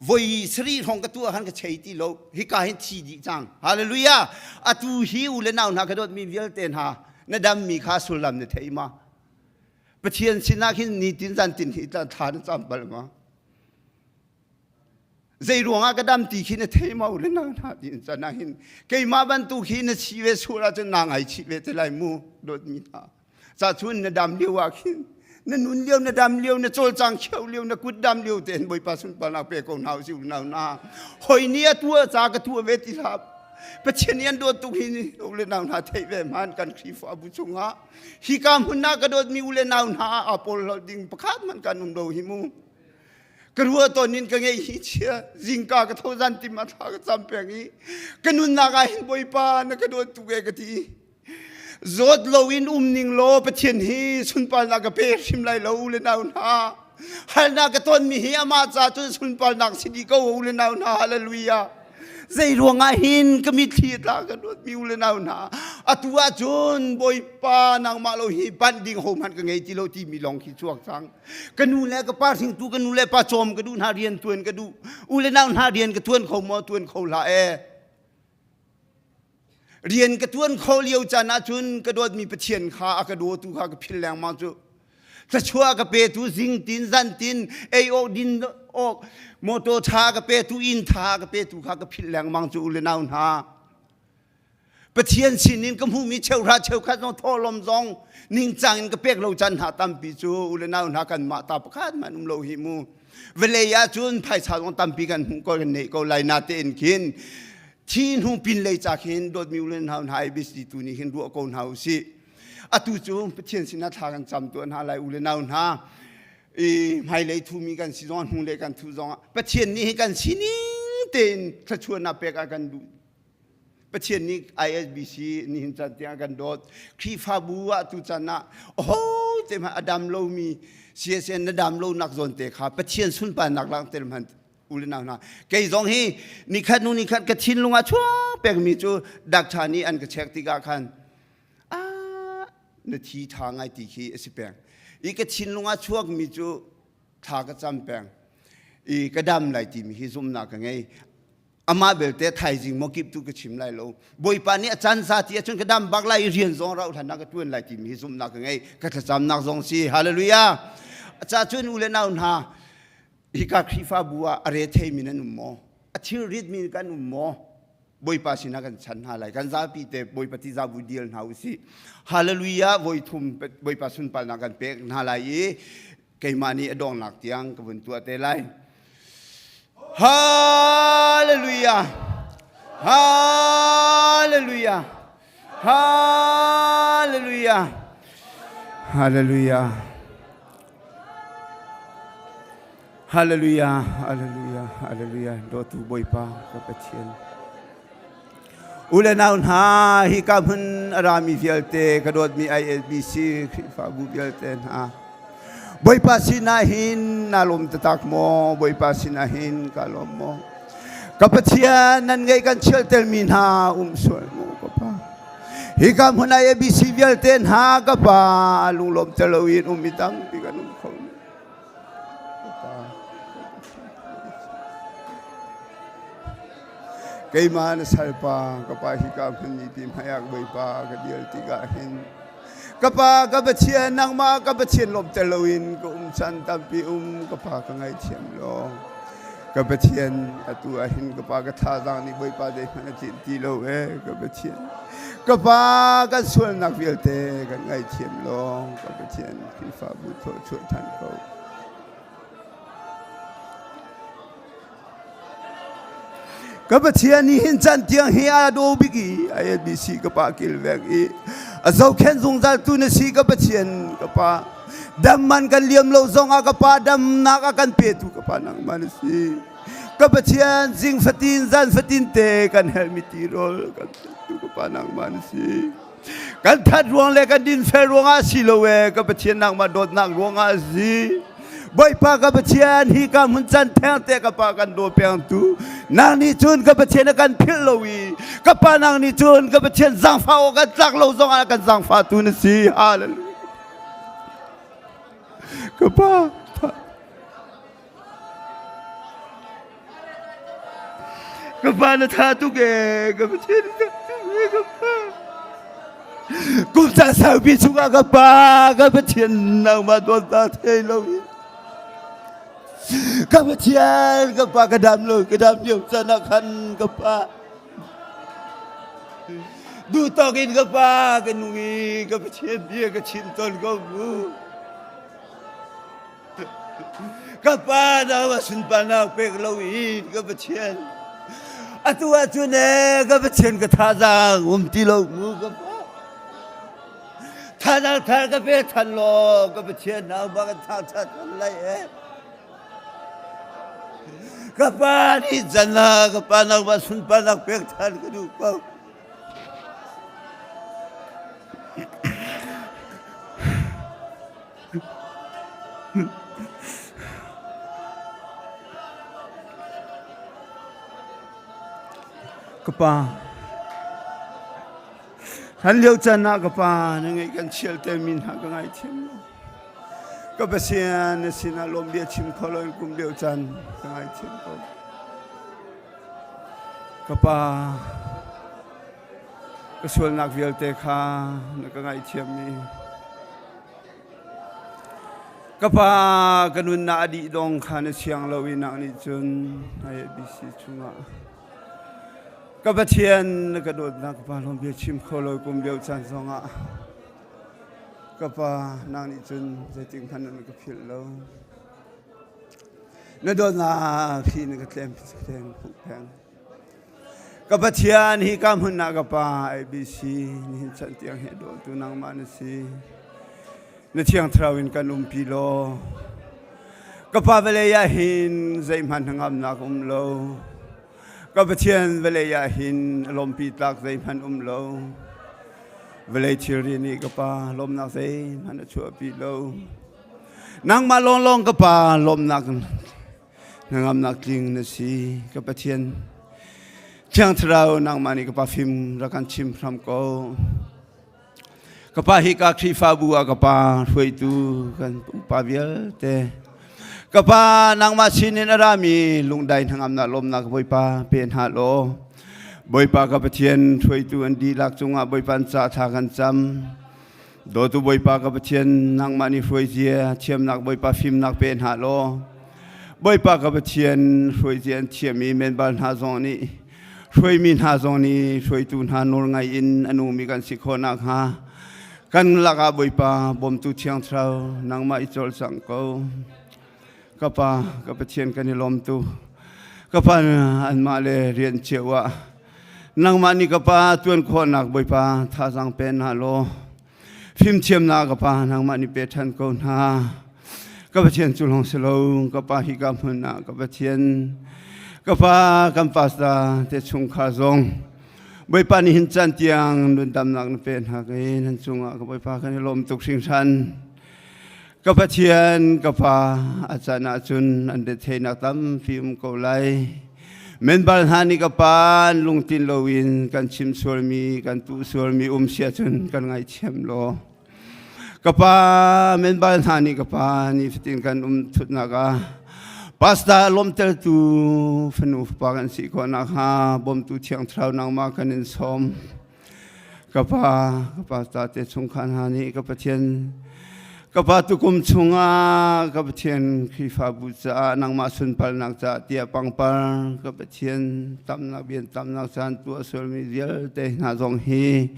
voi sarih hrawng ka tuah khan ka chei ti lo. Hika hin thi dih cang. Hallelujah. Atu hi u le nau hna ka dawtmi vialte hna na dammi kha sullam na thei ma? Pathian sinah khin nitin zantin hi thla na cam bal ma? Zei ruangah ka dam ti khi na thei ma le na na ti in na hin keimah bantuk hi na chi ve sual ahcun na ngai chih ve te lai mu dawtmi hna ca chun na dam lio ah khin na nun lio na dam lio na cawlcang kheu lio na kut dam lio tein Bawipa sunparnak pe ko hna usih nau na hoi ni a tua ca ka tua ve ti hlah Pathian nih an dawt tuk hi ni le nau hna theih ve hman kan Khrihfabu chungah hi ka hmun na ka dawtmi u le nau hna a pawl lo ding pakhat man kan um lo hi mu Ka ruah tawn in ka ngeih hi chia zingka ka tho zan tim a thla ka cam peng i ka nunnak ah hin Bawipa na ka dawt tuk e ka ti. Zawt lo in um ning law Pathian hi sunparnak ka pe hrim lai lo u le nau hna. Halnak ka tonmi hi amah ca cun sunparnak si dih ko u le nau hna. Hallelujah. Zei ruangah hin ka mitthli a tla ka dawtmi u le nau hna. Atu ahcun Bawipa nangmah lo hi banh ding hohmanh ka ngei ti lo timi lawng khi chuak cang. Ka nu le ka pa hringtu ka nu le pa cawm ka duh hna rian tuan ka duh. U le nau hna rian ka tuan kho maw tuan kho hlah e. Rian ka tuan kho lio caan ahcun ka dawtmi Pathian kha a ka dawtu kha ka phil lengmang cu. Thluachuah ka petu zingtin zantin ei awk din awk motor tha ka petu inn tha ka petu kha ka philh lengmang cu u le nau hna. Pathian sinin ka hmuhmi cheuhra cheukhat zong thawhlawm zong ningcang in ka pek lo caan hna tampi cu u le nau hna kanmah ta pakhat hmanh um lo hi mu. Vawlei ah cun phaisa zong tampi kan hmuh ko kan neih ko lai na tein khin thi hnu pin lei ca khin dawtmi u le nau hna ABC tu nih hin ruah ko hna u sih. Atu cu Pathian sinah thla kan cam tuah hna lai u le nau hna. I hmailei thumi kan si zong hnulei kan thu zong ah Pathian nih hi kan sining tein thluachuahnak pek a kan duh. Pathian nih ISBC nihin caan tiang kan dawt. Khrihfabu ah tu caan ah aho te hmanh a dam lomi CSN na dam lo nak zawn te kha Pathian sunparnak langhter hmanh u le nau hna kei zong hi nikhat nu nikhat ka thinlung ah chuak pekmi cu doctor nih an ka check tikah khan ah na thi tha ngai ti khi a si peng i ka thinlung ah chuakmi cu thla ka cam peng i ka dam lai timi hi zumhnak ka ngei amah belte thaizing maw kip tu ka chim lai lo bawipa nih a caan za ti ahcun ka dam bak lai i rian zong rauh hlan ah ka tuan lai timi hi zumhnak ka ngei ka thlacamnak zong si hallelujah ca cun u le nau hna hika Khrihfabu ah a retheimi nan um maw? A thilritmi kan um maw? Bawipa sinah kan chan hna lai. Kan zapi te Bawipa ti zabu deal hna u sih. Hallelujah voi thum Bawipa sunparnak kan pek hna lai i keimah nih a dongnak tiang ka vun tuah te lai. Hallelujah. Hallelujah. Hallelujah. Hallelujah. Hallelujah. Hallelujah. Hallelujah. Dawtu Bawipa ka Pathian. Ule nau hna hi ka hmun a rami vialte ka dawtmi ILBC Khrihfabu vialte hna. Bawipa sinah hin na lawm taktak maw? Bawipa sinah hin ka lawm maw? Ka Pathian nan ngei kan chialtelmi hna um sual mu ka pa. Hika hmun ah ABC vialte hna ka pa lunglawm telo in um i tampi kan um kho. Ka pa. Keimah na salpa ka pa hika hmun ni pi hmaiak Bawipa ka dial tikah hin ka pa ka Pathian nangmah ka Pathian lawmter loin ka um chan tampi um ka pa ka ngaithiam law ka Pathian atu ah hin ka pa ka thazaang nih Bawipa zeihmanh a tlinh ti lo e ka Pathian ka pa kan sualnak vialte kan ngaithiam law ka Pathian Khrihfabu thawchuah than ko. Ka Pathian nih hin can tiang hi a daw bik i ILBC ka pa kilveng i a zohkhenh zungzal tu na si ka Pathian ka pa. Dam man kan liam lo zong ah ka pa damnak a kan petu ka pa nangmah na si. Ka Pathian zing fatin zan fatin te kan herhmi tirawl kan petu ka pa nangmah na si. Kan that ruang le kan dinfel ruangah si lo e ka Pathian nangmah dawtnak ruangah a si. Bawipa ka Pathian hi ka hmun can theng te ka pa kan daw peng tu nang nih cun ka Pathian a kan philh lo i ka pa nang nih cun ka Pathian zangfa awk kan tlak lo zong ah kan zangfa tu na si. Hallelujah. Ka pa Ka pa na tha tuk ee ka Pathian na tha tuk ee ka pa. Kum ca saupi chungah ka pa ka Pathian nangmah dawt ta thei lo in ka Pathian ka pa ka dam lo ka dam lio can ah khan ka pa duh tawk in ka pa ka nung i ka Pathian bia ka chim tawn ko mu. Ka pa nau a sunparnak pek lo in ka Pathian. Atu ahcun ee ka Pathian ka thazaang um ti lo mu ka pa. Thazaang thar ka pe than law ka Pathian nau ba kan thangthat than lai ee. Ka pa nih zan ah ka pa nau ba sunparnak pek than ka duh ko. Ka pa, hlan lio caan ah ka pa na ngeih kan chial te mi hna ka ngaithiam lo. Ka Pathian na sinah lawm bia chim kho loin kum lio caan ka ngaithiam ko. Ka pa, ka sualnak vialte kha na ka ngaihthiam i ka pa ka nunnak a dih dong kha na siang lo i nang nih cun ABC chungah ka Pathian na ka dawtnak ka pa lawm bia chim kho lo kum lio caan zongah ka pa nang nih cun zeitik hmanh na ka philh lo na dawtnak hi na ka tlem peng Ka Pathian hi ka hmun ah ka Pa ABC nihin chan tiang hi dawtu nangmah na si. Na thiang thlarau in kan umpi law. Ka Pa vawlei ah hin zeihmanh hnangamnak um lo. Ka Pathian vawlei ah hin lawmpi tlak zeihmanh um lo. Vawlei thilri nih ka Pa lawmnak zeihmanh a chuahpi lo. Nangmah lawnglawng ka Pa lawmnak Hnangamnak tling na si ka Pathian. Thiang Thlarau nangmah nih ka pa fim rak kan chim hram ko. Ka pa hi ka Khrihfabu ah ka pa hruaitu kan upa vialte. Ka pa nangmah sinin a rami lungdai hnangamnak lawmnak Bawipa pe hna law. Bawipa ka Pathian hruaitu an dihlak cungah Bawipa an ca thla kan cam. Dawtu Bawipa ka Pathian nangmah nih hruai zia thiamnak Bawipa fimnak pe hna law Bawipa ka Pathian hruai zia an thiam i menbal hna zong nih hruaimi hna zong nih hruaitu hna nawl ngai in a nungmi kan si khawh nakhnga kan lakah Bawipa bawmtu Thiang Thlarau nangmah i cawlcang ko. Ka Pa ka Pathian kan i lawm tu ka Pa anmah le rian cio ah nangmah nih ka Pa tuan khawhnak Bawipa thazaang pe hna law fimthiamnak ka Pa nangmah nih pe ṭhan ko hna ka Pathian cu lawng si lo ka Pa hi ka hmun ah ka Pathian ka Pa kan pastor te chungkhar zong Bawipa nih hin caan tiang nundamnak na pe hna ke nan cungah ka Bawipa kan i lawm tuk hringhran Ka Pathian, ka Pa, a caan ahcun an retheihnak tampi um ko lai. Menbal hna nih ka Pa an lungtlin loin kan chim sualmi, kan tuh sualmi um si ahcun kan ngaithiam law. Ka Pa, menbal hna nih ka Pa nifatin kan um thutnak ah Pastor lawmtertu fanu fapa kan si khawh nakhnga bawmtu Thiang Thlarau nangmah kan in sawm. Ka pa, ka pa te chungkhar hna nih ka Pathian, ka pa tukum chungah ka Pathian Khrihfabu caah nangmah sunparnak caah tiah pangpar ka Pathian tamnak bian tamnak caan tuah sualmi vialte hna zong hi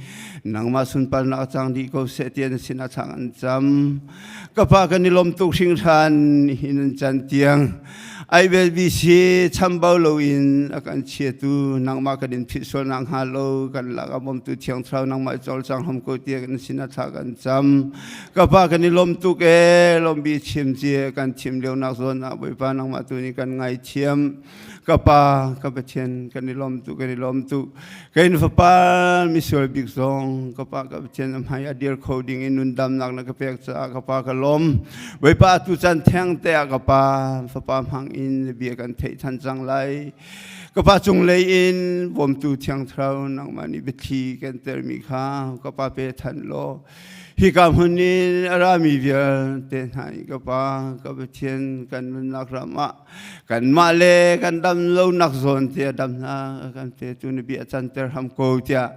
nangmah sunparnak cang dih ko seh tiah na sinah thang an cam. Ka pa kan i lawm tuk hringhran hi nan can tiang IBC chambau loin a kan chiatu nangmah kan in philh sual nak hnga lo kan lak ah bawmtu thiang thlarau nangmah i cawlcang hram ko tiah kan sin ah thla kan cam ka pa kan i lawm. lom tuk e lom bi chim cie kan chim lio nak zawn ah Bawipa nangmah tu nih kan ngaithiam. Ka pa ka Pathian kan i lom tuk kan i lom tuk. Kain fapa misual bik zong ka pa ka Pathian a hmai a dir kho ding in nun damnak na ka pek caah ka pa ka lom. Bawipa tu chan theng te ah ka pa fapa hmang in bia kan theih than cang lai. Ka pa cung lei in bawmtu thiang thlarau nangmah nih biathli kan termi kha ka pa pe than law Hika hmun in a rami vialte hna i ka Pa, ka Pathian kan nunnak ram ah kanmah le kan dam lonak zawn te a dam hna kan petu na bia canter ham ko tiah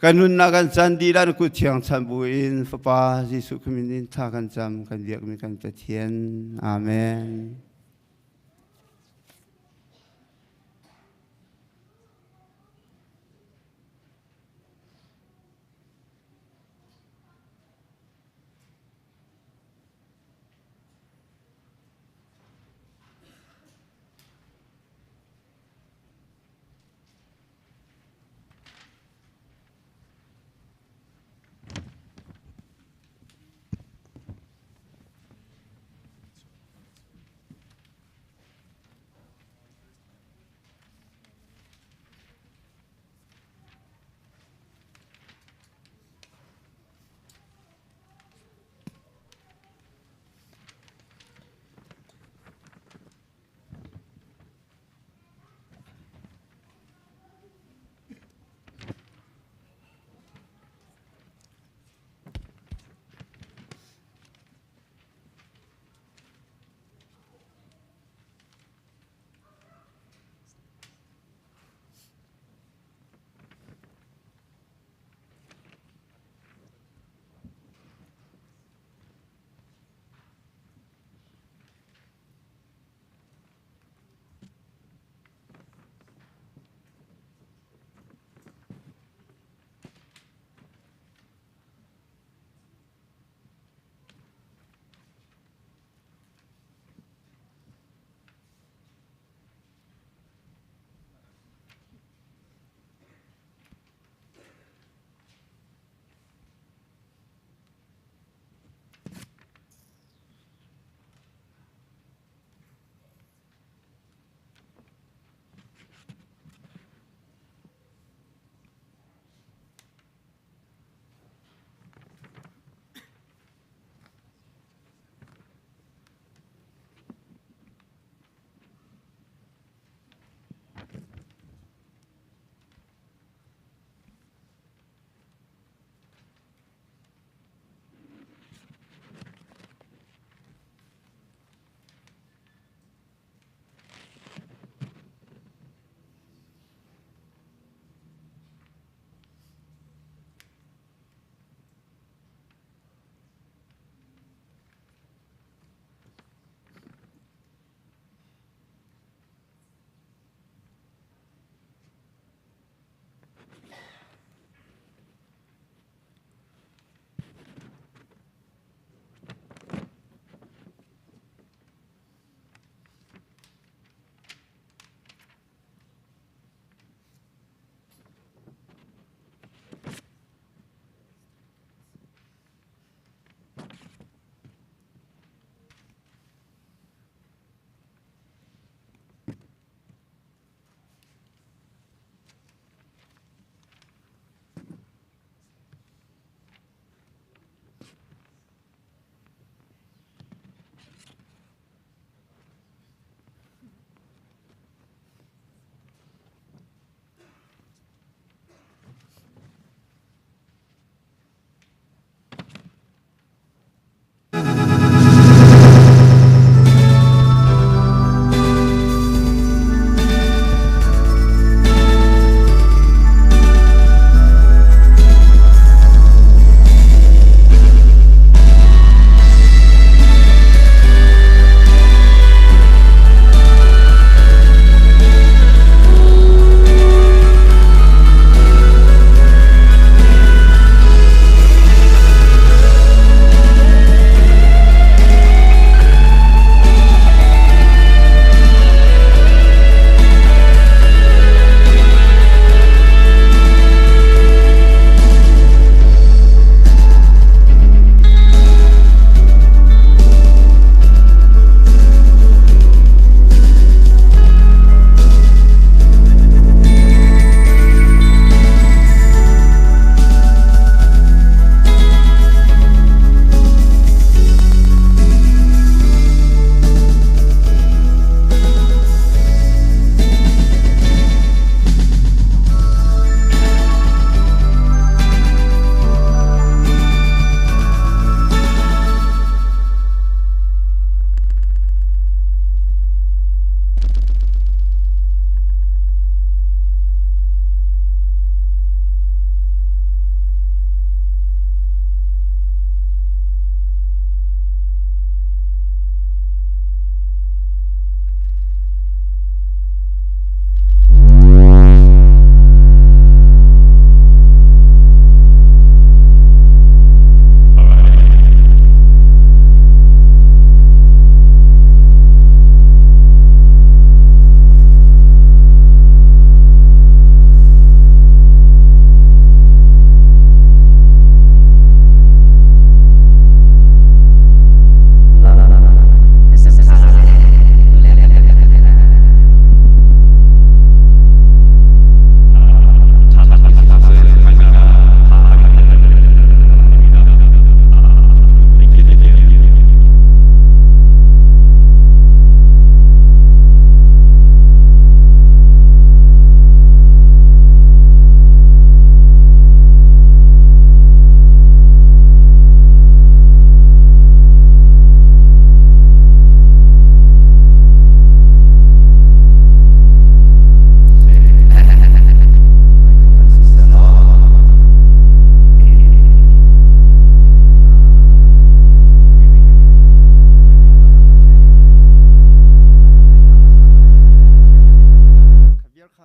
kan nunnak kan can dih lan kut thiang chan bu in Fapa Jesuh Khrist min in thla kan cam kan biakmi kan Pathian. Amen.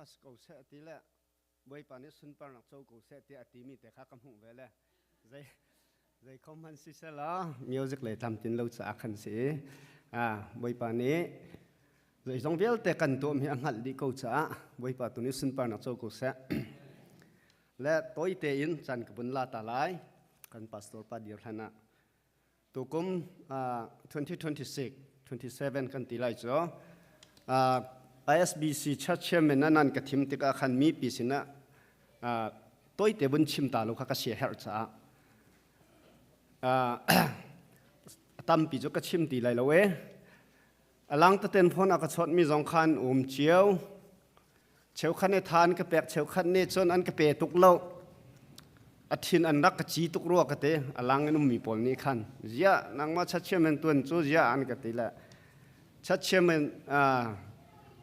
si ko seh ti le Bawipa nih sunparnak co ko seh tiah a timi te kha ka hmuh ve le zei zei khom hman si sela music le tlamtlin lo caah khan si ah Bawipa nih zeizong vialte kan tuam hi a hngalh dih ko caah Bawipa tu nih sunparnak co ko seh. Le tawi tein caan ka vun la ta lai kan pastor pa dir hlan ah. Tukum 2026 27 kan ti lai cu ISBC church chairman na nan ka thim tikah khan mi pi sinah toite vun chim ta lo kha ka sia herh caah tampi cu ka chim ti lai lo e. Alang taten phone a ka chawt mi zong khan um cio. Cheukhat nih tha an ka pek, cheukhat nih cun an ka pe tuk lo. A thin an rak ka ci tuk rua ka ti. A lang in ummi pawl nih khan ziah nangmah chachiam in tuan cu ziah an ka ti le chachiam in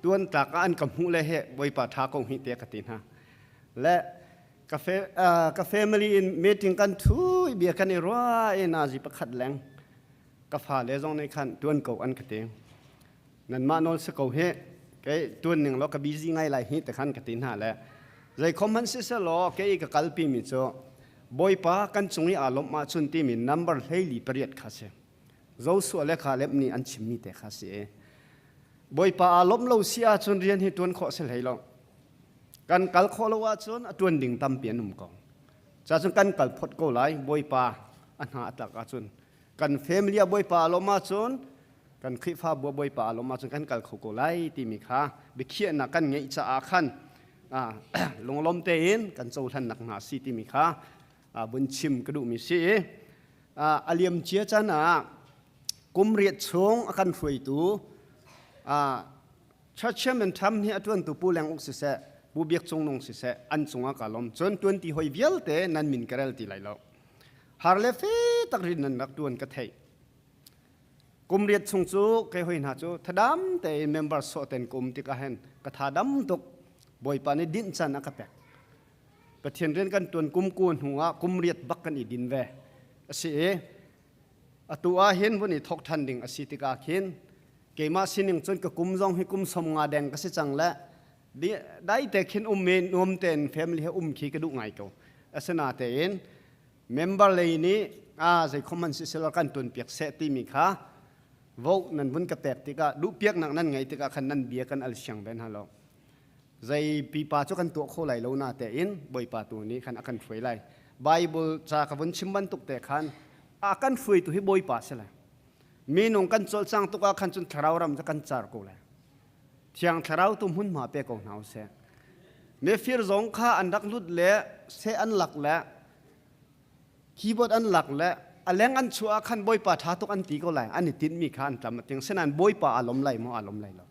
tuan tlak ah an ka hmuh le he Bawipa tha ko hi te ka ti hna. Le ka fe, ka family in meeting kan thu bia kan i rua i nazi pakhat leng ka fale zong nih khan tuan ko an ka ti. Nanmah nawl si ko hi kei tuan ning law ka busy ngai lai hi te khan ka ti hna le zeikhom hmanh siselaw kei ka kalpi mi cu Bawipa kan cung i aa lawmh ahcun timi number 48 kha si. Joshua le Caleb nih an chimmi te kha si. Bawipa aa lawmh lo si ahcun rian hi tuan khawh si hlei lo. Kan kal khawh lo ahcun a tuan ding tampi an um ko. Cacun kan kal phot ko lai Bawipa a hna a tlak ahcun kan family a Bawipa aa lawmh ahcun kan Khrihfabu a Bawipa aa lawmh ahcun kan kal kho ko lai timi kha biakhiahnak kan ngeih caah khan lunglawm tein kan cohlannak hna si timi kha vun chim ka duhmi si i a liam cia caan ah kum riat chung a kan hruaitu church chairman tham hi a tuantu Pu Leng Uk siseh Pu Biak Cung Nung siseh an cungah ka lawm. Cun tuanti hoi vialte nan min ka rel ti lai lo. Har le fe tak rin nan rak tuan ka theih. Kum riat chung cu kei hoi hna cu thadam tein member sawh ten ka um tikah hin ka tha dam tuk. Bawipa nih dinh can a ka pek. Pathian rian kan tuan kum ku hnu ah kum riat bak kan i din ve. A si i atu ah hin vun i thok than ding a si tikah khin keimah sining cun ka kum zong hi kum 50 deng ka si cang le dai te khin um i nuam tein family he um khi ka duh ngai ko. Asinatein member lei nih a zei khom man siselaw kan tuan piak seh timi kha vote nan vun ka pek tikah duhpiaknak nan ngei tikah khan nan bia kan al siang ve hna lo. Zei pipa cu kan tuah kho lai lo na tein Bawipa tu nih khan a kan hruai lai. Bible ca ka vun chim bantuk te khan a kan hruaitu hi Bawipa si lai. Minung kan cawlcang tuk ah khan cun thlarau ram cu kan car ko lai. Thiang thlarau tu hmunhma pe ko hna usih. Mifir zong kha an rak lut le seh an lak le keyboard an lak le a leng an chuah ah khan Bawipa ṭha tuk an ti ko lai. An i tinhmi kha an tlam a ting. Sinain Bawipa aa lawm lai maw? Aa lawm lai lo.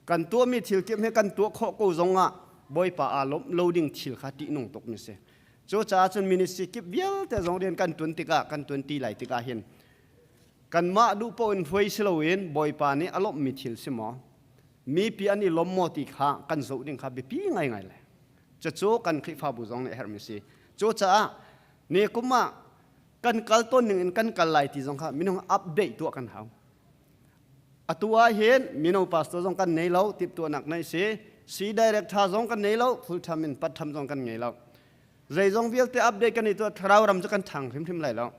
Kan tuahmi thil tiam hi kan tuah khawh ko zong ah Bawipa aa lawmh lo ding thil kha ṭihnung tuk mi si. Cucaah cun ministry kip vialte zong rian kan ṭuan tikah kan ṭuan ti lai tikah hin kanmah duh paoh in hruai si loin Bawipa nih a lawmhmi thil si maw mipi an i lawm maw ti kha kan zoh ding kha biapi ngaingai le cucu kan Khrihfabu zong nih a herhmi si. Cucaah ni kum ah kan kal tawn ning in kan kal lai ti zong kha minung update tuah kan hau. Atu ah hin mino pastor zong kan nei lo, tiptuahnak nei si, si director zong kan nei lo, full time in part time zong kan ngei lo. Zeizong vialte update kan i tuah thlarau ram cu kan thang hrimhrim lai lo.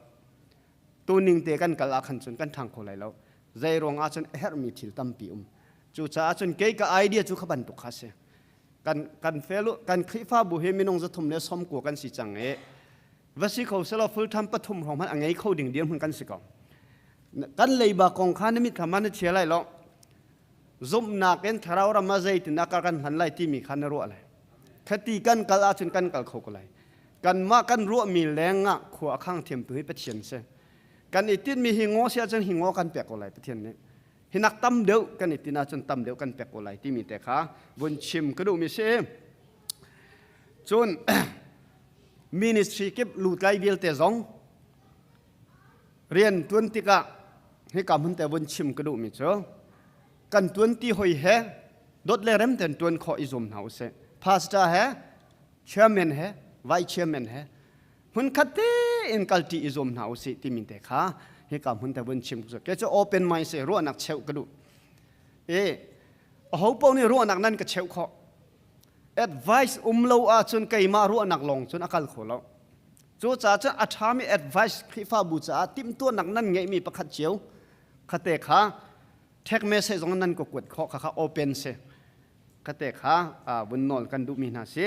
Tuning te kan kal ah khan cun kan thang kho lai lo. Zei ruang ah cun a herhmi thil tampi um. Cucaah cun kei ka idea cu kha bantuk kha si. Kan kan fel kan Khrihfabu hi minung 390 kan si cang i va si kho selaw full time pathum hrawng hmanh a ngei kho ding dirhmun kan si ko. Kan leiba kong kha na mit thlam ah na chia lai lo. Zumhnak in thlarau ram ah zeitin dah kan hlan lai timi kha na ruah lai. Khati kan kal ahcun kan kal kho ko lai. Kanmah kan ruahmi leng ah khua a khang thiamtu hi Pathian si. Kan i tinhmi hi ngaw si ahcun hi ngaw kan pek ko lai Pathian nih. Hi nak tam deuh kan i tinh ahcun tam deuh kan pek ko lai timi te kha vun chim ka duhmi si. Cun ministry kip lutlai vialte zong rian tuan tikah hika hmun te vun chim ka duhmi cu kan tuanti hoi he dot le rem ten tuan khawh i zum hna usih. Pastor he chairman he vice chairman he hmun khat tein kalṭi i zuam hna usih timi te kha hika hmun te vun chim ke cu open mind se ruahnak cheuh ka duh. E aho paoh nih ruahnak nan ka cheuh khawh. Advice um lo ahcun keimah ruahnak lawng cun a kal kho lo. Cu caah cun a ṭhami advice Khrihfabu caah timhtuahnak nan ngeihmi pakhat cio khate kha text message zong nan ka kuat khawh kha open si. Khate kha vun nawl kan duhmi hna si.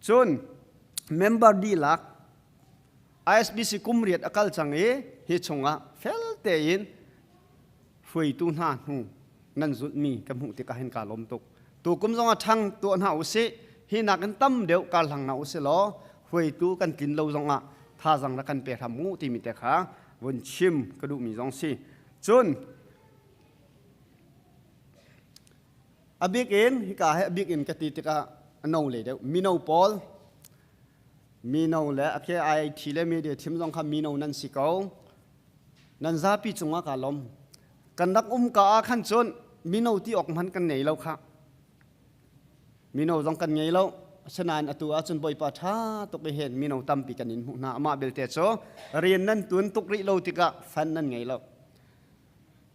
Cun member dihlak ISBC kum riat a kal cang i hi chungah fel tein hruaitu hna hnu nan zulhmi ka hmuh tikah hin kaa lawm tuk. Tukum zong ah ṭhang tuah hna usih, hi nakin tam deuh kar hlang hna usih law hruaitu kan tlin lo zongah thazang rak kan pe hram u timi te kha vun chim ka duhmi zong si. Cun a bik in hika he a bik in ka ti tikah a no le deuh mino pawl mino le a ke IIT le media thim zong kha mino nan si ko. Nan zapi cungah kaa lawm. Kan rak um ka ah khan cun mino ti awk hmanh kan ngei lo khah. Mino zong kan ngei lo. Asinain atu ahcun Bawipa ṭha tuk i hin mino tampi kan in hmuh hna. Amah belte cu rian nan tuan tuk rih lo tikah fan nan ngei lo.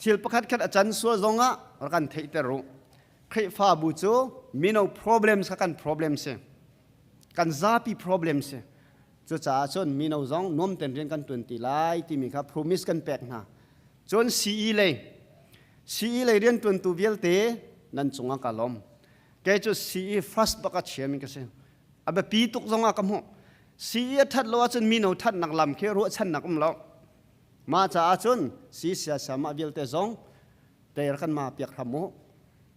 Thil pakhat khat a can sual zongah rak kan theihter u. Khrihfabu cu mino problems kha kan problem si. Kan zapi problem si. Cucaah cun mino zong nuam tein rian kan ṭuan ti lai timi kha promise kan pek hna. Cun CE lei CE lei rianṭuantu vialte nan cungah ka lawm. Kei cu CE first bak a chiami ka si. A biapi tuk zongah ka hmuh. CE a ṭhat lo ahcun mino ṭhatnak lam khi ruahchannak um lo. Mah caah cun CE siasa mah vialte zong teir kan ma piak hram u.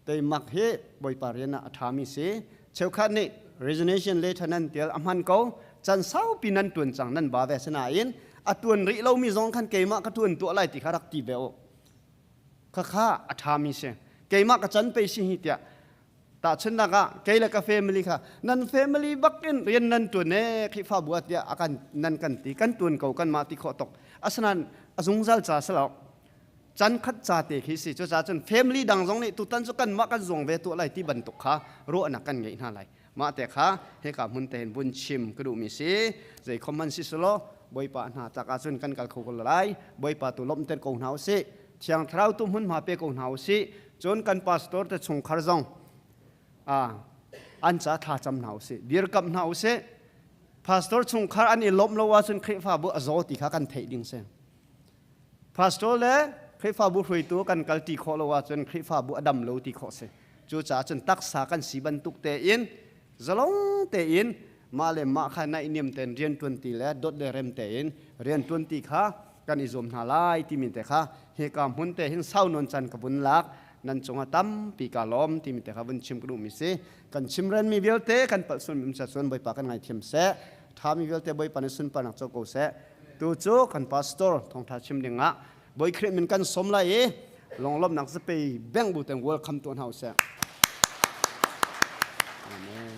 Teimak hi Bawipa rian ah a ṭhami si. Cheukhat nih resignation letter nan tial a hman ko. Can saupi nan ṭuan cang nan ba ve sinain a ṭuan rih lomi zong khan keimah ka ṭuan tuah lai ti kha rak ti ve u. Khakha a ṭhami si. Keimah ka can pei si hi tiah tahchunhnak ah kei le ka family kha nan family bak in rian nan ṭuan ee Khrihfabu ah tiah a kan nan kan ti kan ṭuan ko kanmah ti khawh tuk. Asinain a zungzal ca si lo. Can khat ca te khi si. Cucaah cun family dang zong nih tutan cu kanmah kan zuang ve tuah lai ti bantuk kha ruahnak kan ngeih hna lai. Mah te kha hika hmun te hin vun chim ka duhmi si. Zei khom man si selaw Bawipa hna tlak ahcun kan kal kho ko lai. Bawipa tu lawmhter ko hna usih. Thiang Thlarau tu hmunhma pe ko hna usih. Cun kan pastor te chungkhar zong an ca thla cam hna usih. Dirkamh hna usih. Pastor chungkhar an i lawmh lo ahcun Khrihfabu a zaw ti kha kan theih ding si. Pastor le Khrihfabu hruaitu kan kal ti khawh lo ahcun Khrihfabu a dam lo ti khawh si. Cucaah cun taksa kan si bantuk tein zalong tein mah le mah kha naihniam tein rianṭuan ti le dawt le rem tein rianṭuan ti kha kan i zuam hna lai timi te kha hika hmun te hin sau nawn can ka vun lak nan cungah tampi ka lawm timi te kha vun chim ka duhmi si. Kan chimrenmi vialte kan palh sualmi um cun Bawipa kan ngaithiam seh. Ṭhami vialte Bawipa nih sunparnak co ko seh. Tu cu kan pastor thawngṭha chim dingah Bawi Khrih min kan sawm lai i lunglawmhnak zapei beng bu ten welcome tuah hna usih. Amen.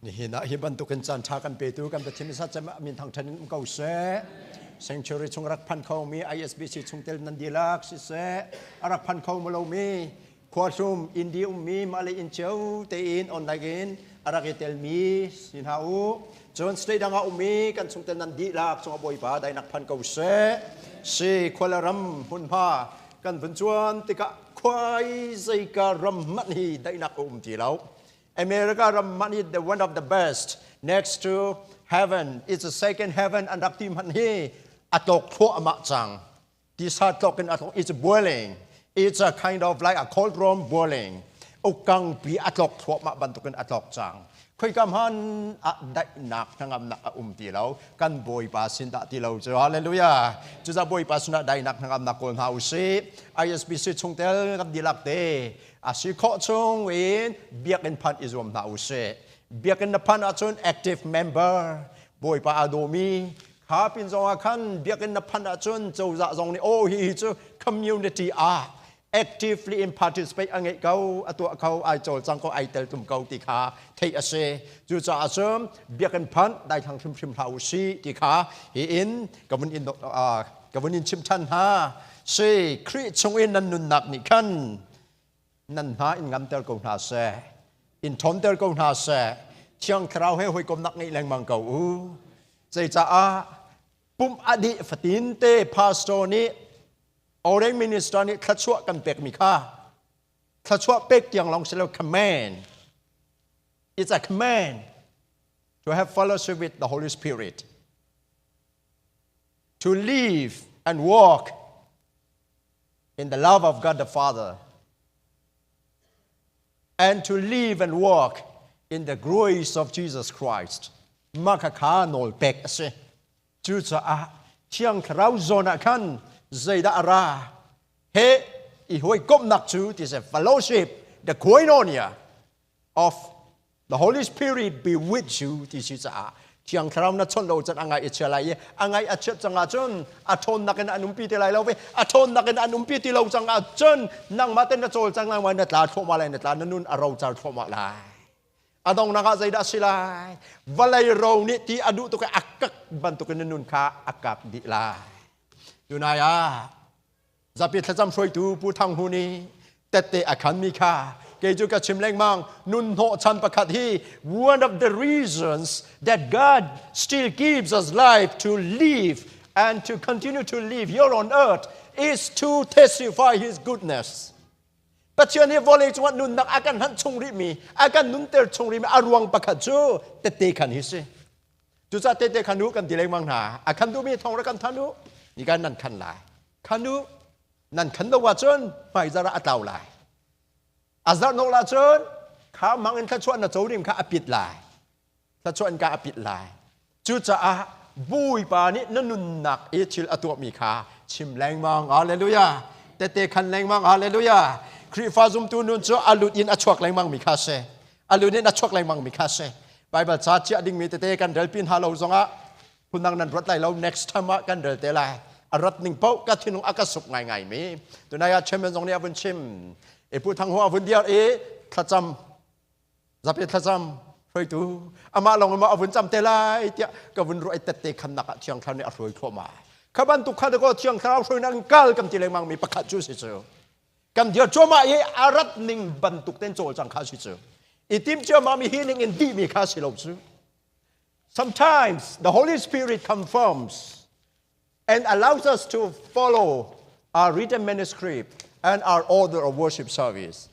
Nihin ah hi bantukin caan ṭha kan petu kan Pathian sa cem min thangṭhat in um ko seh. Sanctuary chung rak phan kho mi ISBC chungtel nan dihlak siseh, a rak phan kho lomi Khuahlum Indi ummi mah le inn cio tein online in a rak i telmi si hna u. Cun state dang ah ummi kan chungtel nan dihlak cungah Bawipa dainak phan ko seh. Si khual ram hmunhma kan vun cuan tikah khuai zeika ram hmanh hi daihnak a um ti lo. America ram hmanh hi the one of the best next to heaven it's a second heaven an rak ti hmanh hi a tlok thluahmah cang. Tisa tlok in a tlok. It's boiling. It's a kind of like a cold room boiling. Ukang pi a tlok thluahmah bantukin a tlok cang. Khoika hman ah daihnak hnangamnak a um ti lo. Kan Bawipa sin dah ti lo cu. Hallelujah. Cucaah Bawipa sinah daihnak hnangamnak kawl hna usih. ISBC chungtel kan dihlak te a si khawh chung in biakinn phanh i zuam hna usih. Biakinn na phanh ahcun active member Bawipa a dawmi Kha pin zong ah khan biakinn na phanh ahcun cozah zong nih oh hi hi cu community ah Actively in participate a ngeih ko, a tuah ko, ai cawlcang ko, ai teltum ko ti kha theih a si. Cucaah cun biakinn phanh daithlang hrimhrim hlah u si ti kha hi in ka vun in ka vun in chim ṭhan hna. Si Khrih chung in nan nunnak nih khan nan hna in ngamter ko hna seh, in ṭhawnter ko hna seh. Thiang Thlarau he hawikomnak ngeih lengmang ko u. Zeicaah pumh a dih fatin te pastor nih Ordained minister nih thluachuah kan pekmi kha thluachuah pek tiang lawng si lo, command. It's a command to have fellowship with the Holy Spirit, to live and walk in the love of God the Father, and to live and walk in the grace of Jesus Christ. Mah kha nawl pek a si. Cucaah Thiang Thlarau zawn ah khan zeidah a ra? He i hawikomhnak cu ti si fellowship, the koinonia of the Holy Spirit be with you ti si caah Thiang Thlarau na chawnh lo cun a ngaih a chia lai i a ngaih a chiat cang ahcun a ṭhawnnak in an umpi ti lai lo ve. A ṭhawnnak in an umpi ti lo cang ahcun nangmah ten na cawl cang nangmah na tla thluahmah lai, na tla, na nun a rocar thluahmah lai. A donghnak ah zeidah a si lai? Vawlei ro nih ti a duh tuk i a kak bantukin na nun kha a kak dih lai. Tunai ah zapi thlacam hruaitu Pu Thang Hu nih tette a khanmi kha kei cu ka chim lengmang. Nun hnawhchan pakhat hi, one of the reasons that God still gives us life to live and to continue to live here on earth is to testify his goodness. Pathian hi vawlei cungah nunnak a kan hlan chung rihmi, a kan nunter chung rihmi a ruang pakhat cu tette khan hi si. Cucaah tette khan u kan ti lengmang hna. A khan duhmi thawng rak kan than u. Ni kan nan khan lai. Khan u. Nan khan lo ahcun hmaizar ah a tlau lai. A zarh nok lah cun kha mang in thluachuah na co ding kha a pit lai. Thluachuah in ka a pit lai. Cucaah Bawipa nih na nunnak i thil a tuahmi kha chim lengmang. Hallelujah. Tete khan lengmang. Hallelujah. Khrihfa zumtu nun cu a lut in a chuak lengmang mi kha si. A lut in a chuak lengmang mi kha si. Bible ca chiah dingmi tete kan rel pin ha lo zongah phundang nan ruat lai lo, next time ah kan rel te lai. A rat ning paoh ka thinlung a ka suk ngaingai mi. Tunai ah chairman zong nih a vun chim. E Pu Thang Hu a vun diar i thlacam zapi thlacam hruaitu amah lawng in maw a vun cam te lai tiah ka vun ruah i tette khannak ah Thiang Thlarau nih a hruai thluahmah. Kha bantuk kha dakaw Thiang Thlarau hruainak in kal kan ti lengmang mi pakhat cu si cu kan dir cuahmah i a rat ning bantuk ten cawlcang kha si cu i tim ciammam mi hi ning in dih mi kha si lo cu. Sometimes the Holy Spirit confirms and allows us to follow our written manuscript and our order of worship service.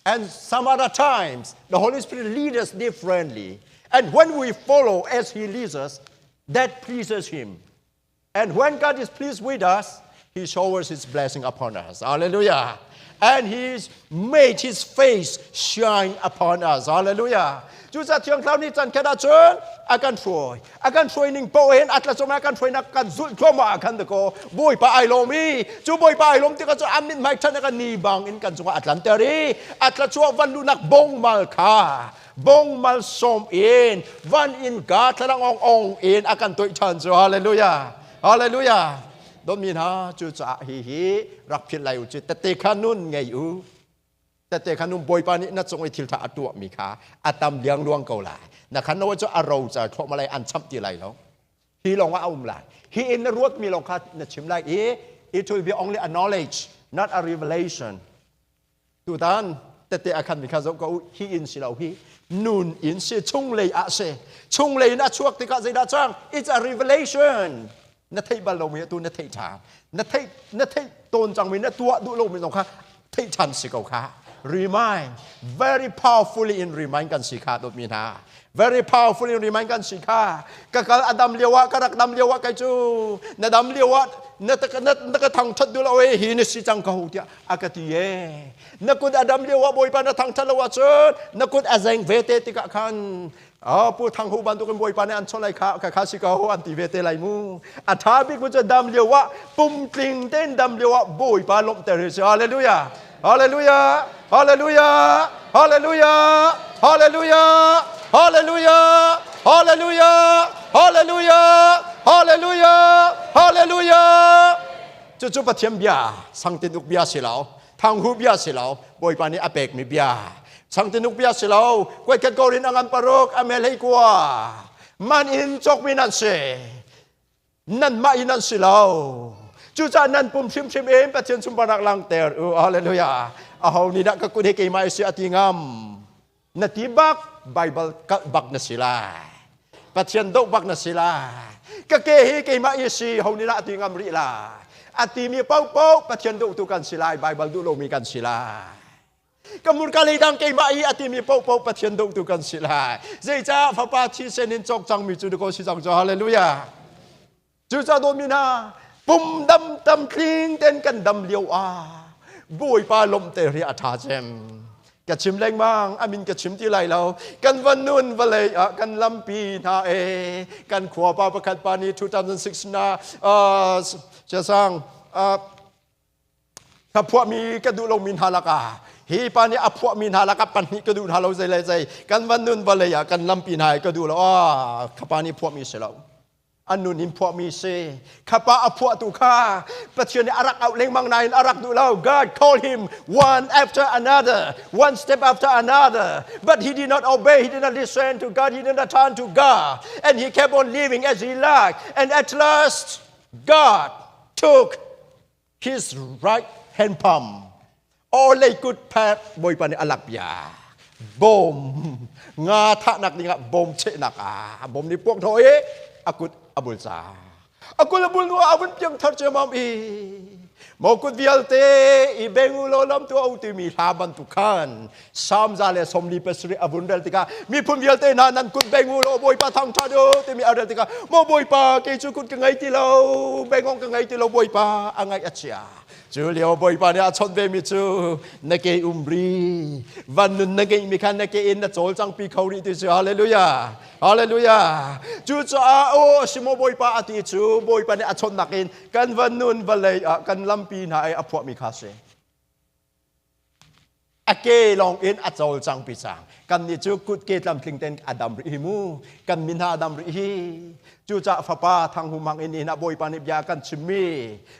And some other times, the Holy Spirit leads us differently. And when we follow as He leads us, that pleases Him. And when God is pleased with us, He showers His blessing upon us. Hallelujah. And He's made His face shine upon us. Hallelujah. Cucaah Thiang Thlarau nih caan khat ahcun a kan hruai. A kan hruai ning paoh hin a tlacom a kan hruainak kan zulh thluahmah ah khan dakaw Bawipa ai lawm i cu Bawipa ai lawm tikah cu a mithmai ṭhan a kan ni bang in kan cungah a tlanter i a tlachuah van luhnak bongmal kha bongmal sawm in van in ka thlarang ong ong in a kan toih ṭhan cu. Hallelujah, hallelujah. Dawtmi hna, cucaah hi hi rak philh lai u ci. Tette kha nun ngei u. Tette kha nun Bawipa nih na cung i thil ṭha a tuahmi kha a tam liangluang ko lai. Na khan no cu a ro ca thluahmah lai, an chamh ti lai lo. Hi lawng ah a um lai. Hi in na ruatmi lawng kha na chim lai i it will be only a knowledge, not a revelation. Tutan tette a khan mi kha zoh ko u. Hi in si lo, hi nun in si, chunglei ah si. Chunglei in a chuak tikah zeidah cang? It's a revelation. Na theih bal lomi atu na theih ṭhan. Na theih tawn cangmi, na tuah duh lomi zong kha theih ṭhan si ko kha. Remind very powerfully in remind kan si kha, dawtmi hna, very powerfully in remind kan si kha. Ka kal a dam lio ah, ka rak dam lio ah, kai cu na dam lio ah na na na ka thangṭhat duh lo e, hi na si cang ko tiah a ka ti e. Na kut a dam lio ah Bawipa na thangṭhat lo ahcun na kut a zeng ve te tikah khan Pu Thang Hu bantukin Bawipa nih an chawnh lai kha kha kha si ko an ti ve te lai mu. A ṭha bik cu dam lio ah, pumtling tein dam lio ah Bawipa lawmhter hi si. Hallelujah, hallelujah, hallelujah, hallelujah, hallelujah, hallelujah, hallelujah, hallelujah, hallelujah, hallelujah. Cucu Pathian bia, sangtin uk bia si lo. Thang hu bia si lo, Bawipa nih a pekmi bia. Changtinuk bia si lo, kuaikhat korin angan paruk amel hei kua. Man in cawkmi nan si. Nanmah in an si lo. Cucaah nan pum hrimhrim in Pathian sunparnak langhter u. Hallelujah. Aho nih dah ka kut hi keimah i si a ti ngam? Na ti bak, Bible kalh bak na si lai. Pathian doh bak na si lai. Ka ke hi keimah i si, ho nih dah a ti ngam rih lai? A timi paohpaoh Pathian dohtu kan si lai, Bible duh lomi kan si lai. Ka murka leidang keimah i a timi paohpaoh Pathian dohtu kan si lai. Zeicah Fapa thisen in cawk cangmi cu dakaw si cang cu. Hallelujah. Cucaah dawtmi hna, pum dam tam tling ten kan dam lio ah Bawipa lawmhter hi a ṭha cem. Ka chim lengmang, amin ka chim ti lai lo. Kan van nun vawlei ah kan lampi hna e. Kan khua pa pakhat pa nih 2006 na uh, Ka phuahmi ka duh lomi hna lakah hi pa nih a phuahmi hna lakah pahnih ka duh hna lo zei le zei kan van nun vawlei ah kan lampi hna i ka duh lo ah kha pa nih phuahmi si lo an nun in phuahmi si kha pa a phuahtu kha Pathian nih a rak auh lengmang nain a rak duh lo. God called him one after another, one step after another, but he did not obey. He did not listen to God. He did not turn to God, and he kept on living as he liked, and at last God took his right hand palm or leikut phat Bawipa nih a lak bia bom nga thahnak dingah bom chehnak ah bom nih puak hnawh i a kut a bul ca a kut a bul hnu ah a vun piang thar ciamam i maw kut vialte i beng u law lam tu a timi hla bantuk khan Psalm 147 a vun rel tikah miphun vialte hna nan kut beng u law Bawipa thangṭhat u timi a rel tikah maw Bawipa kei cu kut ka ngei ti lo bengong ka ngei ti lo Bawipa a ngaih a chia. Cu lio Bawipa nih a chawnh ve mi cu na ke um ri van nun na ngeih mi kha na ke in na cawlcang pi kho rih ti cu. Hallelujah, hallelujah. Cucaah aw simo Bawipa a ti cu Bawipa nih a chawnhnak in kan van nun vawlei ah kan lampi hna i a phuah mi kha si. A ke lawng in a cawlcang pi cang. Kan nih cu kut ke tlamtling ten a dam rih hi mu, kan min hna a dam rih hi. Cucaah fapa thang humhang in inn ah Bawipa nih bia kan chimmi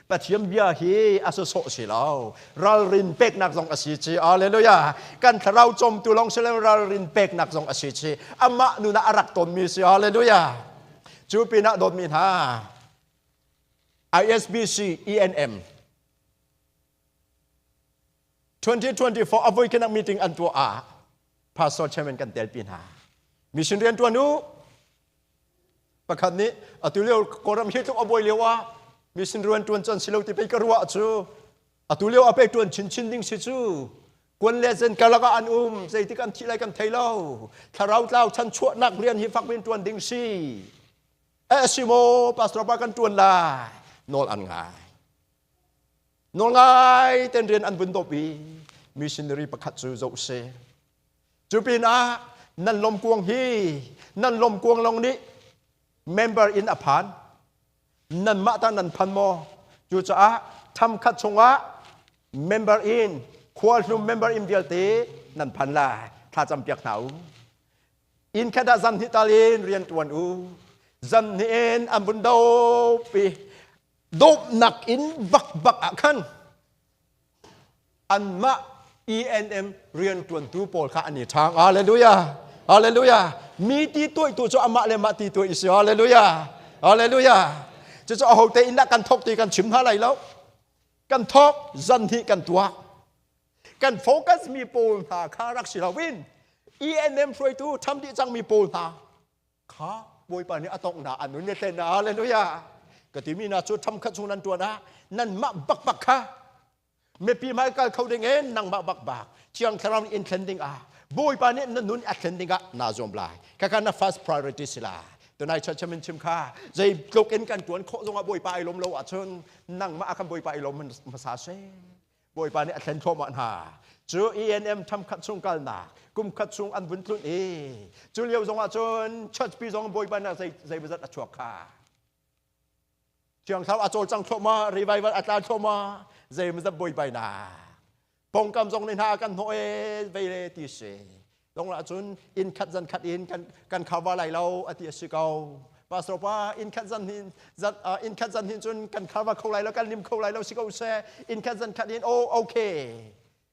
Pathian bia hi a sawsawh si lo, ralrin peknak zong a si chi. Hallelujah. Kan thlarau cawmtu lawng si lo, ralrin peknak zong a si chi. Amah nun ah a rak tonmi si. Hallelujah. Cu pinah dawtmi hna, ISBC ENM 2024 a voikhinak meeting an tuah ah pastor chairman kan telpi hna. Mission rian tuan u. Pakhat nih atu lio Kawlram hi tluk a buai lio ah mission rian tuan can si lo ti pei ka ruah cu. Atu lio a pe tuan chinchin ding si cu. Kuan le zen karlak ah an um, zeitik an thih lai kan thei lo. Thlarau tlau chan chuahnak rian hi fak min tuan ding si. Eh si maw pastor pa kan tuan lai. Nawl an ngai. Nawl ngai ten rian an vun dawp i missionary pakhat cu zoh si. Cu pinah nan lom kuang hi nan lom kuang long nih member in a phan. Nan mah ta nan phan maw? Cucaah tham khat chungah member in khualhlum member in vialte nan phan lai. Thlacam piak hna u. Inn khat ah zan hnih tal in rian tuan u. Zan hnih in an vun dawp i dawtnak in bakbak ah khan anmah ENM rianṭuantu pawl kha an i ṭhang. Hallelujah. Hallelujah. Mi ti tuaitu cu amah le mah ti tuai si. Hallelujah. Hallelujah. Cucu ahote in dah kan thawk ti kan chim hna lai lo. Kan thawk zan hi kan tuah. Kan focus mi pawl hna kha rak si loin ENM hruaitu tham dih cangmi pawl hna kha Bawipa nih a tongh hna an nun hlen. Hallelujah. Ka timi na cu tham khat chung nan tuan ah nan mah bak bak kha mipi hmai kal kho ding in nangmah bak bak Thiang Thlarau nih in thlen ding ah Bawipa nih na nun a thlen ding ah naa zuam lai. Kaka na first priority si lai. Tunai church min chim kha zei tluk in kan tuan khawh zong ah Bawipa ai lawm lo ahcun nangmah ah kan Bawipa i lawm hmasa seh. Bawipa nih a thlen thluahmah hna. Cu ENM tham khat chung kalnak kum khat chung an vun tlunh i cu lio zong ah cun church pi zong Bawipa nih zei zei zat a chuak kha. Thiang Thlarau a cawlcang thluahmah, revival a tla thluahmah, zei zat Bawipa na. Pongkam zong nih hna kan hnawh e vei le ti si. Dong ah cun inn khat zan khat in kan kan cover lai lo a ti a si ko. Pastor pa in khat zan hin zan in khat zan hin cun kan kharva kho lai lo kan lim kho lai lo si ko seh in khat zan khat in oh okay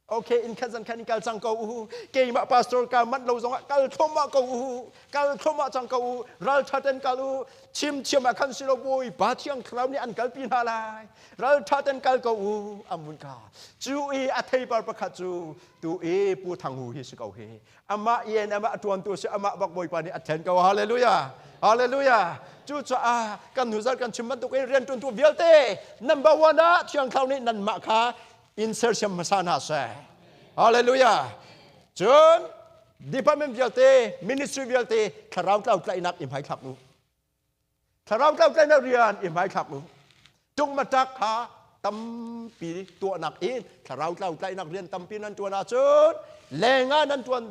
okay in khat zan khat in kal cang ko u keimah pastor ka manh lo zongah kal thluahmah ko u kal thluahmah cang ko u ral tha ten kal u chim chiam ah khan si lo bawi pa thiang thlarau nih an kalpi hna lai ral tha ten kal ko u amun ka cu i a theipar pakhat cu tu i pu thang hu hi si ko hi amah ien amah tuantu si amah bak bawipa nih a thlen ko hallelujah hallelujah cucaah kan hnu kan chim bantuk in rian tuantu vialte number one ah thiang thlarau nih nanmah kha in sersiam hmasa hna seh hallelujah cun department vialte ministry vialte thlarau tlau tlaihnak i hmaithlak u thlarau tlau tlaihnak rian i hmaithlak u tungmatak kha tampi tuahnak in thlarau tlau tlaihnak rian tampi nan tuan ahcun lengah nan tuan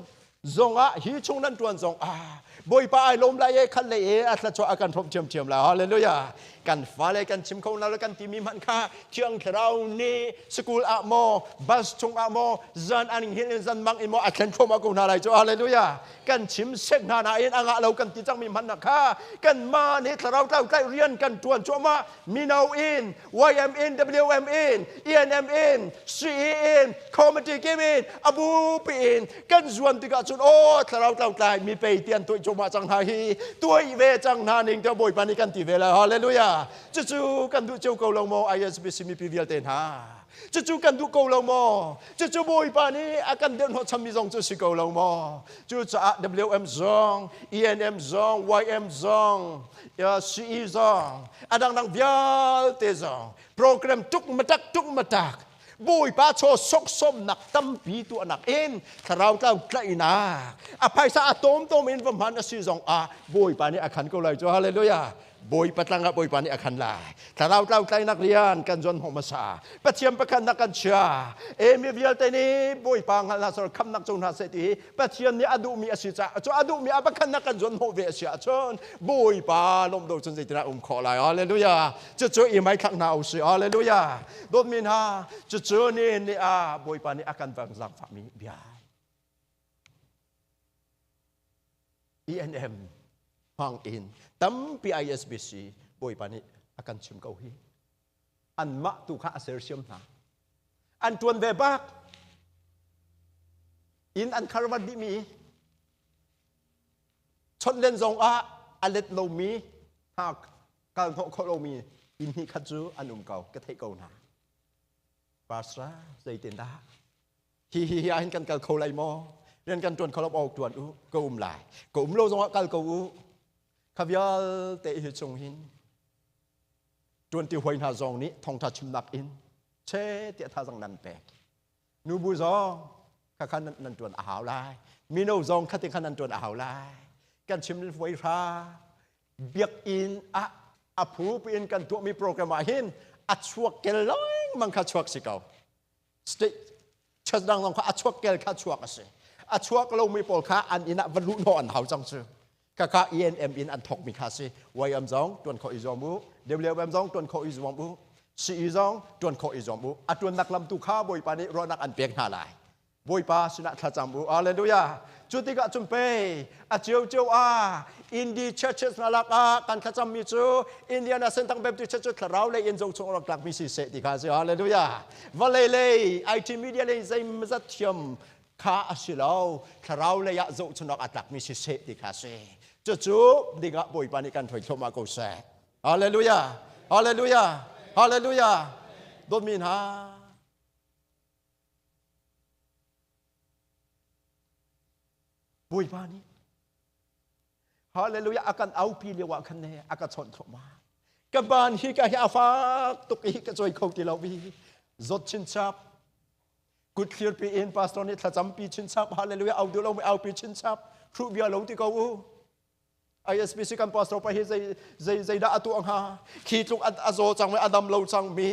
zongah hi chung nan tuan zong ah Bawipa ai lawm lai e khat le e a thluachuah a kan hrawmh ṭhiamṭhiam lai hallelujah kan fale kan chim kho na kan timi hmanh kha Thiang Thlarau nih school ah maw bus chung ah maw zan an hil in zan mang in maw a thlen thluahmah ko hna lai cu hallelujah kan chim sek hna nain a ngah lo kan ti cangmi hmanh kha kan mah nih thlarau tlau tlaih rian kan ṭuan cuahmah mino in YM in WM in ENM in CE in committee kim in abu pi in kan zuam tikah cun aw thlarau tlau tlai mi pei tian tuih cuahmah cang hna hi tuai ve cang hna ning te bawipa nih kan ti ve lai hallelujah cucu kan duh cio ko lo maw ISBC mipi vialte hna Cucu kan duh ko lo maw? Cucu Bawipa nih a kan deuh hnawhchanmi zong cu si ko lo maw? Cucaah WM zong, ENM zong, YM zong, CE zong, a dangdang vialte zong, program tuk matak tuk matak, Bawipa chaw soksomnak tampi tuahnak in thlarau tlau tlaihnak a phaisa a tomtom in va hman a si zong ah Bawipa nih a khan ko lai cu hallelujah Bawipa tlang ah Bawipa nih a khan lai. Thlarau tlau tlainak rian kan zuan hmawh hmasa. Pathian pakhat nak kan chia. E mi vialte nih Bawipa hngal hna sor khamnak cung hna seh ti Pathian nih a duhmi a si caah cu a duhmi a pakhat nak kan zuan hmawh ve a si ahcun Bawipa lawm do cun zeitinah um khawh lai. Hallelujah. Cucu i mai thlak hna usih. Hallelujah. Dawtmi hna cucu ni ni ah Bawipa nih a kan vang zaangfahmi bia. ENM hmang in tampi ISBC Bawipa nih a kan chim ko hi. Anmah tu kha a sersiam hna. An tuan ve bak. Inn an kharvat dihmi chawnh len zong ah a let lomi hna kal hnawh khawh lomi inn hnih khat cu an um ko ka theih ko hna. Pastor zeitindah hi hi hi ah hin kan kal kho lai maw rian kan tuan kho lo awk tuan u ka um lai ka um lo zongah kal ko u kha vialte hi chung hin tuanti hoi hna zong nih thongtha chimnak in che tiah thazang nan pek nubu zong kha khan nan tuan a hau lai mino zong kha ti khan nan tuan a hau lai kan chim voi hra biakinn ah a phu in kan tuahmi program ah hin a chuak kel lengmang kha chuak si ko state church dang zong kha a chuak kel kha chuak a si a chuak lomi pawl kha an inn ah va luh hnawh an hau cang cu kaka ENM in an thawkmi kha si YM zong tuan khawh i zuam u WM zong tuan khawh i zuam u CE zong tuan khawh i zuam u a tuannak lam tu kha Bawipa nih ruahnak an pek hna lai Bawipa sinah thlacam u. Hallelujah. Cu tikah cun pei a ciocio ah Indi churches hna lak ah kan thlacammi cu Indiana Sentang Baptist Church cu thlarau lei in zo chung rak tlakmi si seh ti kha si. Hallelujah. Vawlei lei IT media lei zeimazat thiam kha a si lo. Thlarau lei ah zohchunhawk a tlakmi si seh ti kha si. Cucu dingah Bawipa nih kan hruai thluahmah ko seh. Hallelujah. Hallelujah. Hallelujah. Dawtmi hna, Bawipa nih Hallelujah a kan aupi lio ah khan ne a ka chawnh thluahmah ka ban hi ka hi a fak tuk i ka cawi kho ti lo i zawt chinchap kut thlir pi in pastor nih thlacam pi chinchap hallelujah au duh lo mi au pi chinchap hruh bia lo ti ko u ISBC kan pastor pa hi zei zei zei dah a tuah hnga khi tluk a zaw cang mi a dam lo cang mi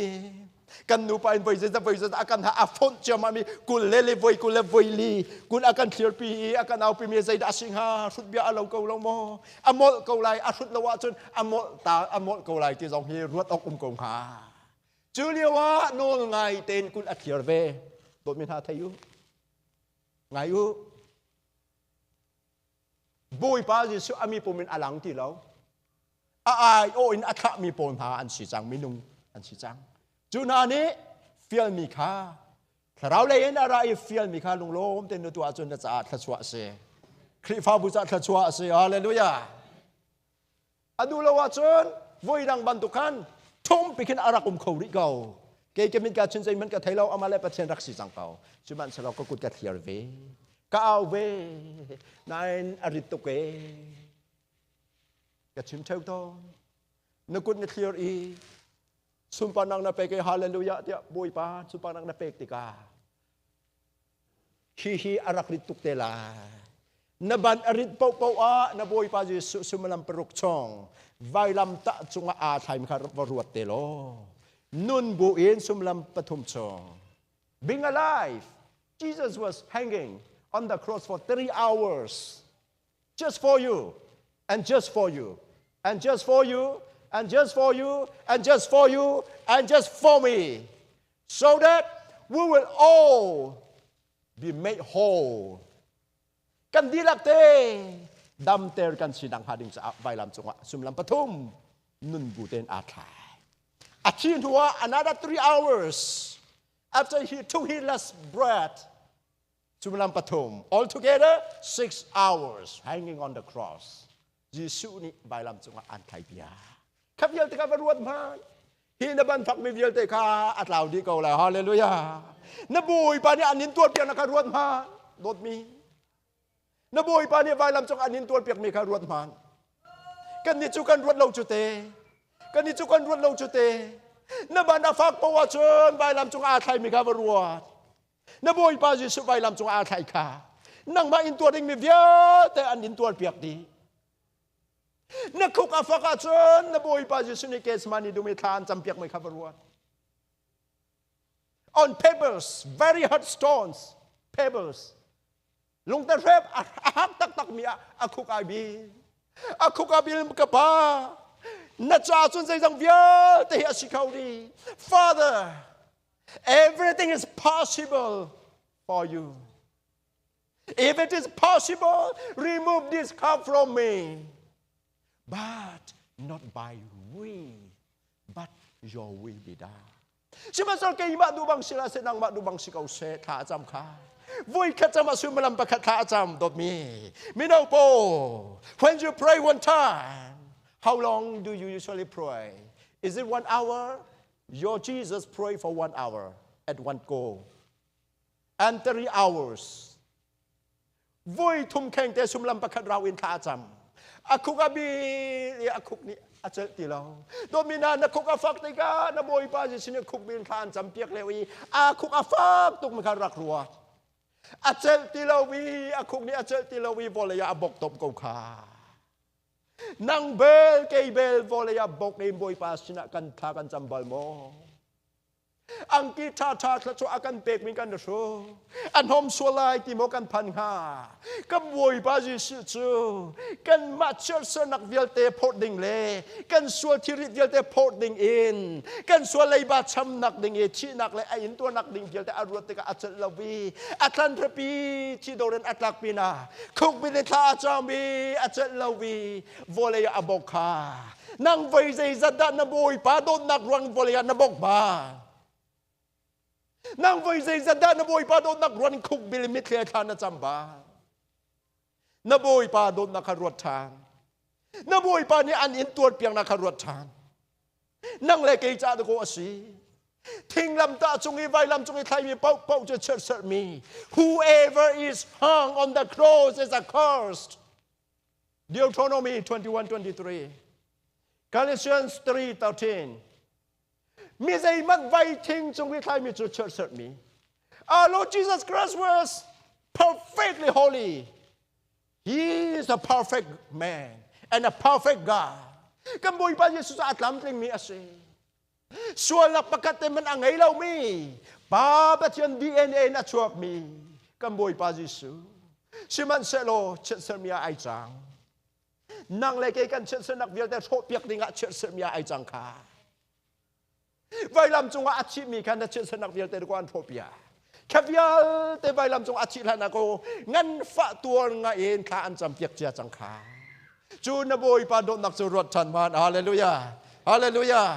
kan nupa in voi zei voi zei a kan ha a fonh ciammam mi kul le le voi kul le voi li kul a kan thlir pi i a kan au pi mi zei dah a si hnga hrut bia a lo ko lo maw a molh ko lai a hrut lo ahcun a molh ta a molh ko lai ti zong hi ruat awk um ko hnga cu lio ah nawl ngai tein kul a thlir ve dawt mi hna thei u ngai u Bawipa Jesuh a mi pum in a lang ti lo. A ai aw in a thlahmi pawl hna an si cang, minung an si cang. Cu hna nih fialmi kha thlarau lei in a ra i fialmi kha lunglawm tein na tuah ahcun na caah thluachuah a si. Khrihfabu caah thluachuah a si. Hallelujah. A duh lo ahcun voi dang bantuk khan thumpi khin a rak um kho rih ko. Kei ke min ka chun zei hmanh ka thei lo, amah le Pathian rak si cang ko. Sihmanhsehlaw ka kut ka thliar ve. Ka au ve. Nain a rit tuk e. Ka chim theu tawn. Na kut na thliar i sunparnak na pek i hallelujah tiah Bawipa sunparnak na pek tikah hi hi a rak rit tuk te lai. Na ban a rit paohpaoh ah na Bawipa Jesuh suimilam paruk chung vailam tah cungah aa thlaimi kha va ruat te law nun bu in suimilam pathum chung being alive Jesus was hanging on the cross for 3 hours just for you and just for you and just for you and just for you and just for you and just for me so that we will all be made whole. Kan dihlak te damter kan si nak hnga ding caah vailam cungah sumlam pathum nun bu tein aa thlai. A thi hnuah another 3 hours after he took his last breath, suimilam pathum, altogether 6 hours hanging on the cross. Jesuh nih vailam cungah an thlai bia. Kha vialte kha va ruat hmanh. Hi na ban fakmi vialte kha a tlau dih ko lai. Hallelujah. Na Bawipa nih an in tuarpiak na kha ruat hmanh. Dawtmi. Na Bawipa nih vailam cung an in tuarpiak mi kha ruat hmanh. Kan nih cu kan ruat lo cu te. Kan nih cu kan ruat lo cu te. Na ban a fak poah cun vailam cung aa thlaimi kha va ruat. Na Bawipa Jesuh vailam cung aa thlai kha. Nangmah in tuar dingmi vialte an in tuarpiak dih. Na khuk a fak ahcun na Bawipa Jesuh nih Gethsemane dum i thla an campiak mi kha va ruat. On pebbles, very hard stones, pebbles. Lungte hrep a hak taktak mi ah a khuk ai bil. A khuk a bil ka pa. Na ca cun zeizong vialte hi a si kho dih. Father, everything is possible for you. If it is possible, remove this cup from me. But not by will, but your will be done. Sihmanhsehlaw keimah duh bang sila seh, nangmah duh bang si ko seh, thla a cam kha. Voi khat cam ah suimilam pakhat thla a cam, dawtmi. Mino pawl, when you pray one time, how long do you usually pray? Is it one hour? Your Jesus pray for one hour at one go. And 3 hours. Voi thum kheng te suimilam pakhat rau in thla a cam. A khuk a bi i a khuk nih a celh ti lo. Domina na khuk a fak tikah na Bawipa Jesuh nih khuk bin thla an cam piak leo i a khuk a fak tuk mi kha rak ruat. A celh ti lo i a khuk nih a celh ti lo i vawlei ah a bok top ko kha. Nang bel kei bel vawlei ah bok in Bawipa sinah kan thla kan cam bal maw? Angki ṭha ṭha thluachuah a kan pekmi kan hru a hnawm sual lai ti maw kan phan hnga? Kan Bawipa Jesuh cu kanmah chiatsernak vialte phawt ding le kan sual thilrit vialte phawt ding in kan sual leiba chamnak ding i thihnak le a intuarnak ding vialte a ruat tikah a celh lo i a thlan hrapi thi doren a tlak pinah khukbil in thla a cam i a celh lo i vawlei ah a bok kha. Nang voi zeizat dah na Bawipa dawtnak ruang vawlei ah na bok ba? Nang voi zeizat dah na Bawipa dawtnak ruan khuk bil mitthli thla na cam ba? Na Bawipa dawtnak kha ruat ṭhan. Na Bawipa nih an in tuarpiaknak kha ruat ṭhan. Nang le kei ca dakaw a si. Thinglam tah cung i vailam cung i thlaimi paohpaoh cu chiatserhmi. Whoever is hung on the cross is accursed. Deuteronomy 21:23, Galatians 3:13. Mi zeihmanh vai thing cung i thlaimi cu chiatserhmi. Our Lord Jesus Christ was perfectly holy. He is a perfect man and a perfect God. Kan Bawipa Jesuh cu a tlamtlingmi a si. Sualnak pakhat te hmanh a ngei lomi Pa Pathian DNA in a chuakmi kan Bawipa Jesuh. Sihmanhsehlaw chiatserhmi ah ai cang. Nang le kei kan chiatserhnak vialte hrawhpiak dingah chiatserhmi ah ai cang kha. Vailam cungah a thihmi kha na chiatserhnak vialte ko an hrawhpiak. Kha vialte vailam cung a thih hlan ah ko nganfah tuar nga in thla an campiak cia cang kha. Cu na Bawipa dawtnak cu ruat ṭhan hmanh. Hallelujah. Hallelujah.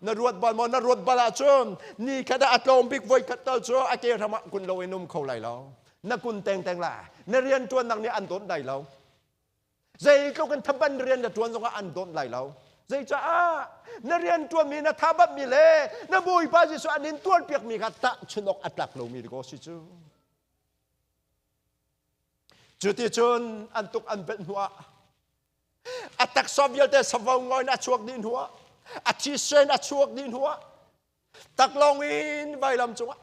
Na ruat bal maw? Na ruat bal ahcun ni khat ah a tlawm bik voi khat tal cu a ke hram ah kun loin um kho lai lo. Na kun tengteng la. Na rian ṭuannak nih an dawt lai lo. Zeitluk in thaban rian na ṭuan zongah an dawt lai lo. Zeicaah na rian ṭuanmi na thabatmi le na Bawipa Jesuh an in tuarpiakmi kha tahchunh awk a tlak lomi dikaw si cu. Cuticun an tuk an velh hnuah a taksa vialte savo ngoi in a chuak dih hnuah a thisen a chuak dih hnuah taklawng in vailam cungah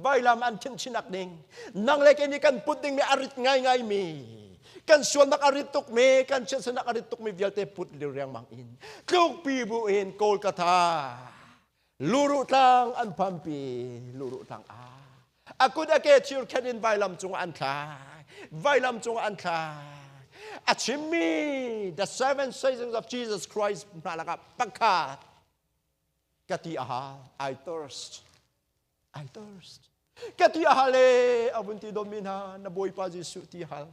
vailam an khinh chinak ding nang le kei nih kan put dingmi a rit ngaingai mi kan sualnak a rit tukmi kan chiatsanak a rit tukmi vialte put riangmang in tlukpi bu in Kolkata Luru tlang an phampi luru tlang a a kut a ke thir khen in vailam cung an thlai vailam cung an thlai a chimmi the seven seasons of Jesus Christ hna lakah pakhat ka ti a hal I thirst I thirst ka ti a hal e a vun ti dawmi hna na Bawipa Jesuh ti hal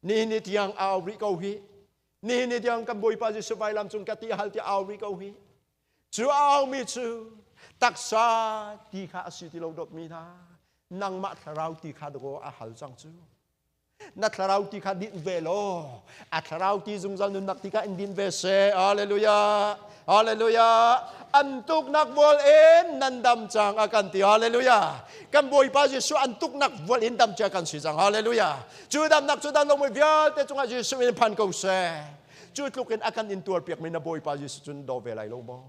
ni ni tiang au rih ko hi ni ni tiang kan Bawipa Jesuh vailam cung ka ti hal ti au rih ko hi Cu a aumi cu taksa ti kha a si ti lo dawtmi hna nangmah thlarau ti kha dakaw a hal cang cu na thlarau ti kha din ve law a thlarau ti zungzal nunnak ti kha in din ve seh hallelujah hallelujah an tuknak vual in nan dam cang a kan ti hallelujah kan bawipa Jesuh an tuknak vual in dam cia kan si cang hallelujah cu damnak cu dam lo mi vialte cungah Jesuh in phan ko seh Cu tluk in a kan in tuarpiakmi na Bawipa Jesuh cun daw ve lai lo maw?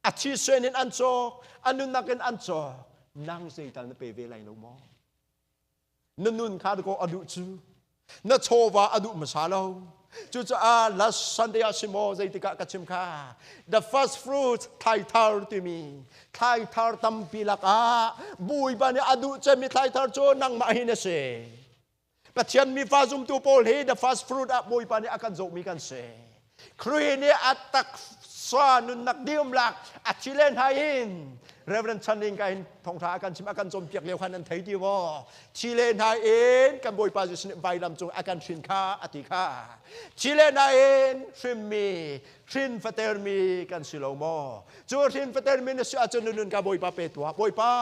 A thisen in an cawk, a nunnak in an cawk, nang zeital na pe ve lai lo maw? Na nun kha dakaw a duh cu, na chawva a duh hmasa lo. Cucaah last Sunday ah si maw zeitikah ka chim kha the first fruit thlaithar timi thlaithar tampi lakah Bawipa nih a duh cemmi thlaithar cu nangmah hi na si. Pathian mifa zumtu pawl hi the first fruit ah Bawipa nih a kan zohmi kan si. Khrih nih a taksa nunnak dium lak a thi len hai in Reverend Chan Ling ka hin thawngtha a kan chim a kan cawnpiak lio khan nan thei ti maw? Thi len hai in kan Bawipa Jesuh nih vailam cung a kan hrin kha a ti kha. Thi len hai in hrimmi hrin fatermi kan si lo maw? Cu hrin fatermi na si ahcun na nun ka Bawipa pe tuah. Bawipa,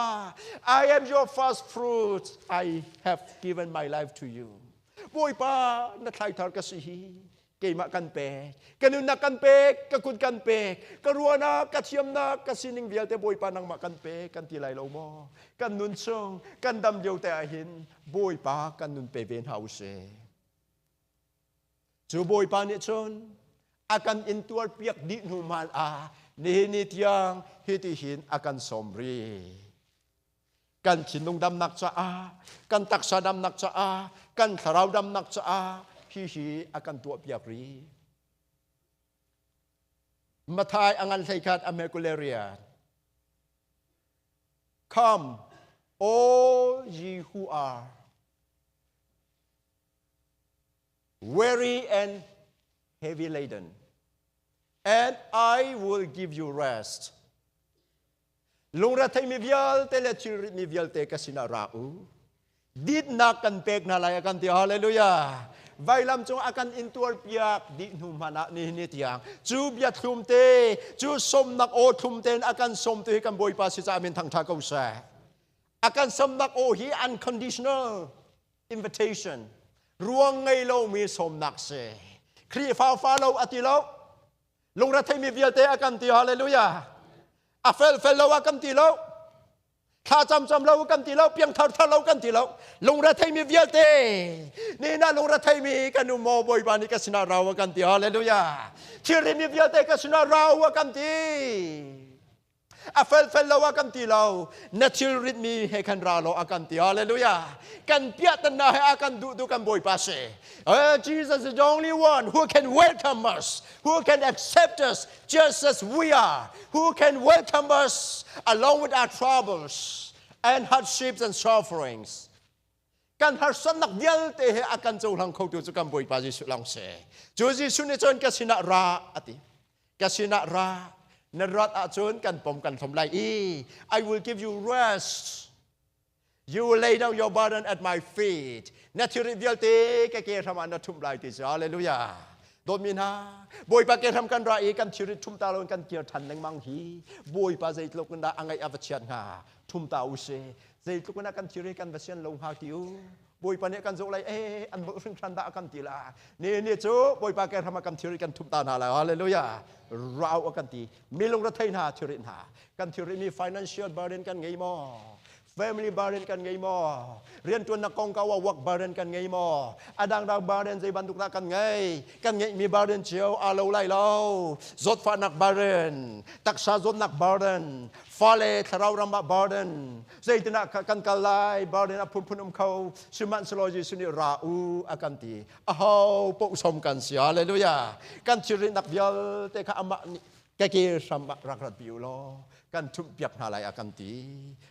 I am your first fruit. I have given my life to you. Bawipa, na thlaithar ka si hi. Keimah kan pek. Ka nunnak kan pek, ka kut kan pek, ka ruahnak, ka thiamnak, ka sining vialte Bawipa nangmah kan pek kan ti lai lo maw? Kan nun chung, kan dam lio te ah hin Bawipa kan nun pe ve hna u sih. Cu Bawipa nih cun a kan intuarpiak dih hnu hmanh ah nihin ni tiang hitihin a kan sawm rih. Kan thinlung damnak caah, kan taksa damnak caah, kan thlarau damnak caah hihi a kan tuahpiak rih. Mathai a ngan hleikhat a Mekuleria. Come, all ye who are weary and heavy laden, and I will give you rest. Lungretheimi vialte le thilritmi vialte ka sinah ra u. Ditnak kan pek hna lai a kan ti. Hallelujah. Vailam cung a kan intuar piak dih hnu hmanh ah nihin ni tiang cu bia thlum te cu somnak aw thlum tein a kan som tu hi kan Bawipa si caah min thangtha ko seh. A kan somnak aw hi unconditional invitation ruang ngei lomi sawmnak si Khrihfa fa lo a ti lo lungretheimi vialte a kan ti hallelujah a fel fel lo a kan ti lo thla cam cam lo kan ti lo piangthar thar lo kan ti lo lungretheimi vialte ni na lungretheimi kan um maw bawipa nih ka sinah rau a kan ti hallelujah thilrimi vialte ka sinah rau a kan ti A felfel lo ah kan ti lo. Na thil ritmi he khan ra law a kan ti. Hallelujah. Kan piahtanna he a kan duh tu kan Bawipa si. Jesus is the only one who can welcome us, who can accept us just as we are, who can welcome us along with our troubles and hardships and sufferings. Kan harsatnak vialte he a kan cohlang khotu cu kan Bawipa Jesuh lawng si. Cu Jesuh nih cun ka sinah ra a ti. Ka sinah ra. Na rat ahcun kan pom kan hlom lai i I will give you rest. You will lay down your burden at my feet. Na thilri vialte ka ke hram ah na ṭhumh lai ti si. Hallelujah. Dawtmi hna, Bawipa ke hram kan ra i kan thilri ṭhum ta lo in kan kir ṭhan lengmang hi Bawipa zeitluk in dah a ngaih a va chiat hnga. Ṭhum ta u sih. Zeitluk in dah kan thilri kan va sian lo hnga ti u. Bawipa nih kan zoh lai eh an molh hringhran dah a kan ti la. Ni ni cu Bawipa ke hram ah kan thilri kan ṭhumh ta hna lai. Hallelujah. Rau a kan ti. Mi lungrethei hna thilri hna. Kan thilri mi financial burden kan ngei maw? Family burden kan ngei maw? Rianṭuannak kongkau ah work burden kan ngei maw? A dangdang burden zei bantuk dah kan ngei? Kan ngeihmi burden cio aa lo lai lo. Zawtfahnak burden, taksa zawtnak burden, fale thlarau ram ah burden, zeitinah kan kal lai burden a phunphun um kho. Sihmanhsehlaw Jesuh nih ra u a kan ti. Aho paoh som kan si. Hallelujah. Kan thilrinak vialte kha amah nih ka ke hram ah rak rat pi u law kan ṭhumhpiak hna lai a kan ti.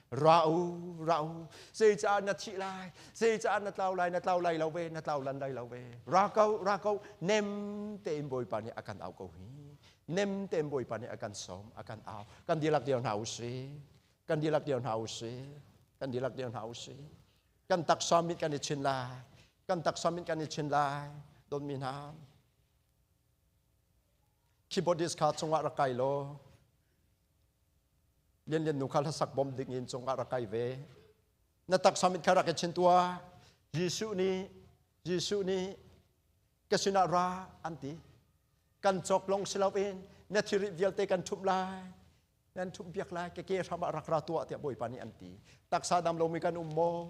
Ra u, ra u, zeicah na thih lai, zeicah na tlau lai, na tlau lai lo ve, na tlau lan lai lo ve. Ra ko, ra ko, nem tein Bawipa nih a kan au ko hi. Nem tein Bawipa nih a kan sawm, a kan au. Kan dihlak dir hna u sih. Kan dihlak dir hna u sih. Kan dihlak dir hna u sih. Kan taksa mit kan i chin lai. Kan taksa mit kan i chin lai. Dawtmi hna, keyboardist kha cungah rak kai law Lian Lian nu kha hlasak bom ding in cungah rak kai ve. Na taksa mit kha rak i chin tuah. Jesuh nih ka sinah ra an ti. Kan cawk long si loin na thilri vialte kan ṭhumh lai. Nan ṭhumh piak lai. Ka ke hram ah rak ra tuah tiah Bawipa nih an ti. Taksa dam lomi kan um maw?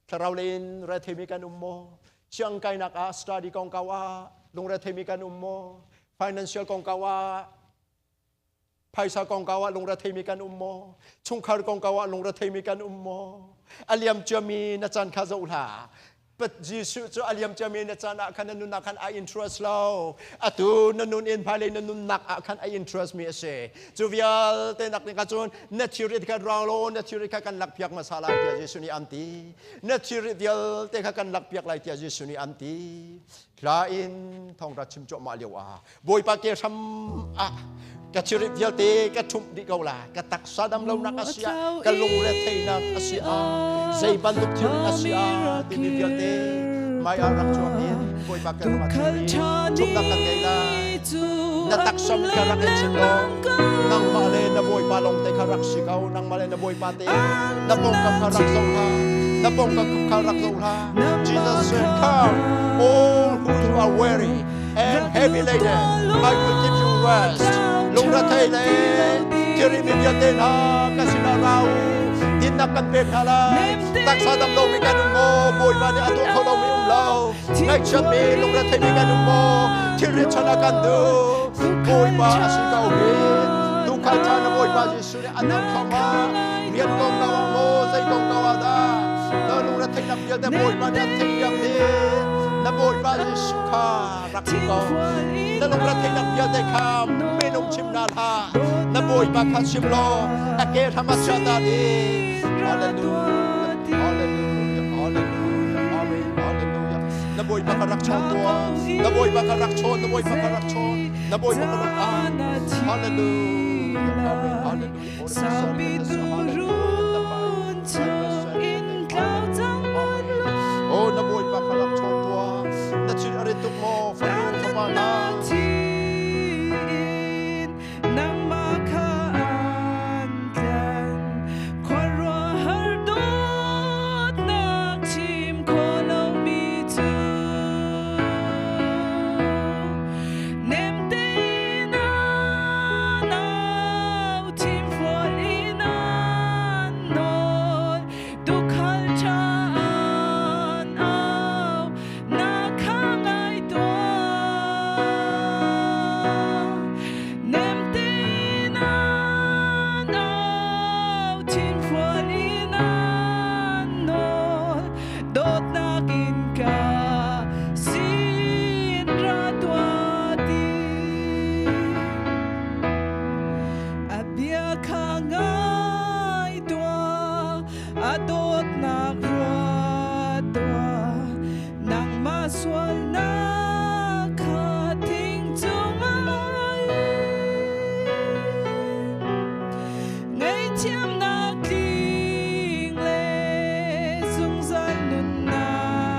Thlarau lei in retheimi kan um maw? Siang kainak ah study kongkau ah lungretheimi kan um maw? Financial kongkau ah phaisa kongkau ah lungretheimi kan um maw? Chungkhar kongkau ah lungretheimi kan um maw? A liam ciami na caan kha zoh hlah. But Jesuh cu a liam ciami na caan ah khan na nunnak khan a interest lo. Atu na nun in hmailei na nunnak ah khan a interest mi a si. Cu vialte nak ning cun na thilrit kha rang law na thilrit kha kan lak piak hmasa lai tiah Jesuh nih an ti. Na thilrit vialte kha kan lak piak lai tiah Jesuh nih an ti. Hla in thawngṭha chim cuahmah lio ah Bawipa ke hram ah ka thilrit vialte ka ṭhumh dih ko lai. Ka taksa dam lonak a si ah, ka lungre theihnak a si ah, zei bantuk thil a si ah timi vialte mai ah rak chuak in Bawipa ke hram ah thilri ṭhumhnak kan ngei lai. Na taksa ka rak in chim law nangmah le na Bawipa lawng te kha rak si ko. Nangmah le na Bawipa te na pawngkam kha rak zoh hlah. Na pawngkam kha rak zoh hlah. Jesus said, Come, all who are weary and heavy laden, I will give you rest. Lungrethei le thilri vialte hna ka sinah ra u. Dinnak kan pek hna lai. Taksa dam lomi kan um maw? Bawipa nih a tuah kho lomi um lo. Ngaihchiatmi lungretheimi kan um maw? Thilri chan a kan duh. Bawipa a si ko hi. Tuukhal ṭha na Bawipa Jesuh nih a dam thluahmah. Rian kongkau ah maw? Zei kongkau ah dah? Na lungretheihnak vialte Bawipa nih an theihpiak dih. Na Bawipa Jesuh kha rak um ko. Na lungretheihnak vialte kha minung chim hna hlah. Na Bawipa kha chim law a ke hram ah chia ta dih. Hallelujah. Hallelujah. Hallelujah. Amen. Hallelujah. Na Bawipa kha rak chawn tuah. Na Bawipa kha rak chawn. Na Bawipa kha rak chawn. Na Bawipa kha rak au. Hallelujah. Amen. Hallelujah. Oh, na Bawipa kha rak chawn tuah. Na thil a rit tuk maw? Fanu fapa hna. Nangmah kha an tlan khuaruahhar dawtnak chim khawh lomi cu nem tein an au thimfual in an nawl tuukhal ṭha an au na kha ngai tuah. Nem tein an au thinfual in an nawl dawtnak in ka sin ra tuah ti. A bia kha ngai tuah, a dawtnak ruat tuah. Nangmah sualnak kha thing cungah Ngaihthiamnak tling le zungzal nunnak.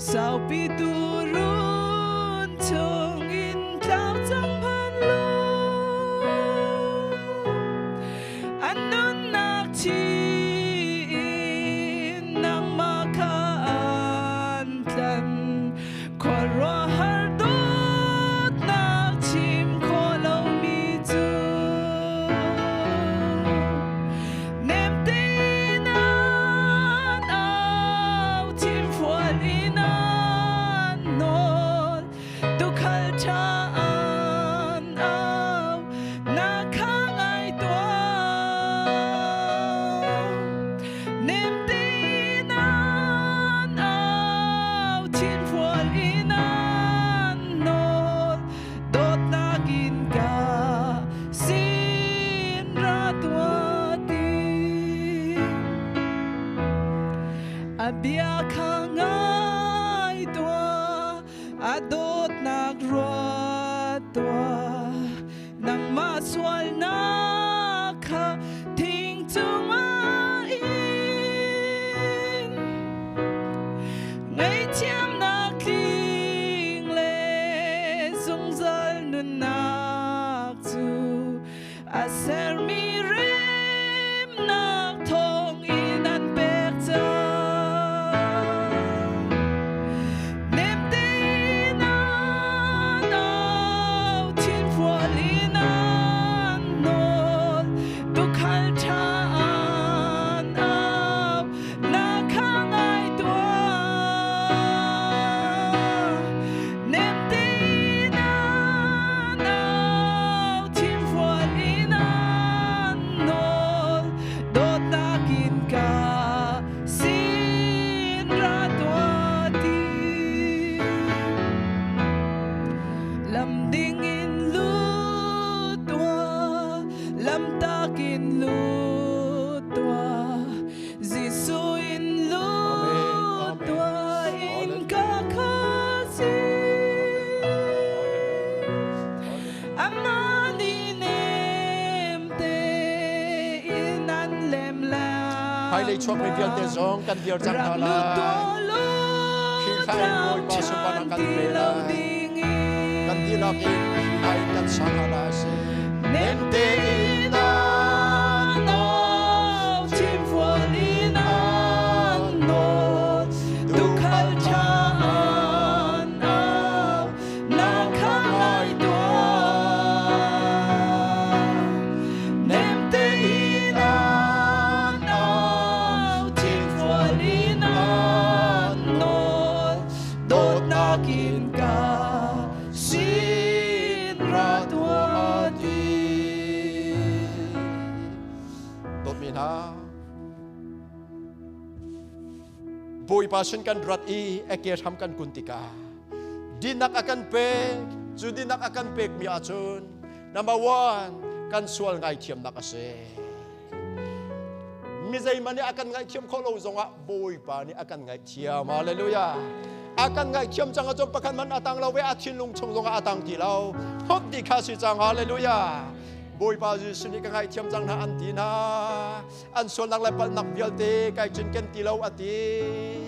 Saupi turun chungin tlau cang phan lu. An nunnak thi in nangmah kha an tlan. Khuaruahhar dawtnak chim khawh lomi cu nem tein an au, thimfual in an nawl, tuukhal ṭha an au, na kha ngai tuah. Nem tein an au, thinfual in an nawl, dawtnak in ka sin ra tuah ti. A bia kha ngai tuah, a dawtnak ruat tuah. Nangmah sualnak kha thing cungah in ngaihthiamnak tling le zungzal nunnak cu a sermi remnak thawng in an pek cang. Nem tein an au, thinfual in an nawl, tuukhal ṭha an au, na kha ngai tuah. Nem tein an au, thinfual in an nawl, dawtnak in ka sin ra tuah ti. Lam ding in lut tuah, lam tak in lut tuah, Jesuh in lut tuah, in ka khasi. Amah nih nem tein an lem lai. Hmailei chuakmi vialte zong kan dir cang hna lai. Khi hla in Bawipa sunparnak kan pe lai. Kan dihlak in khi hla in kan sa hna lai a si. Nem tein an au, thimfual in an nawl, tuukhal ṭha an au, na kha ngai tuah. Nem tein an au, thimfual in an nawl, dawtnak in ka sin ra tuah ti. Dawtmi hna, Bawipa sin kan rat i a ke hram kan kun tikah dinnak a kan pek. Cu dinnak a kan pekmi ahcun number one, kan sual ngaithiamnak a si. Mi zeihmanh nih a kan ngaihthiam khawh lo zongah Bawipa nih a kan ngaihthiam. Hallelujah. A kan ngaihthiam cang ahcun pakhat hmanh a tang lo ve, a thinlung chung zongah a tang ti lo. Hop ti kha si cang. Hallelujah. Bawipa Jesuh nih ka ngaihthiam cang hna an ti hna. An sualnak le palhnak vialte kai cinken ti lo a ti.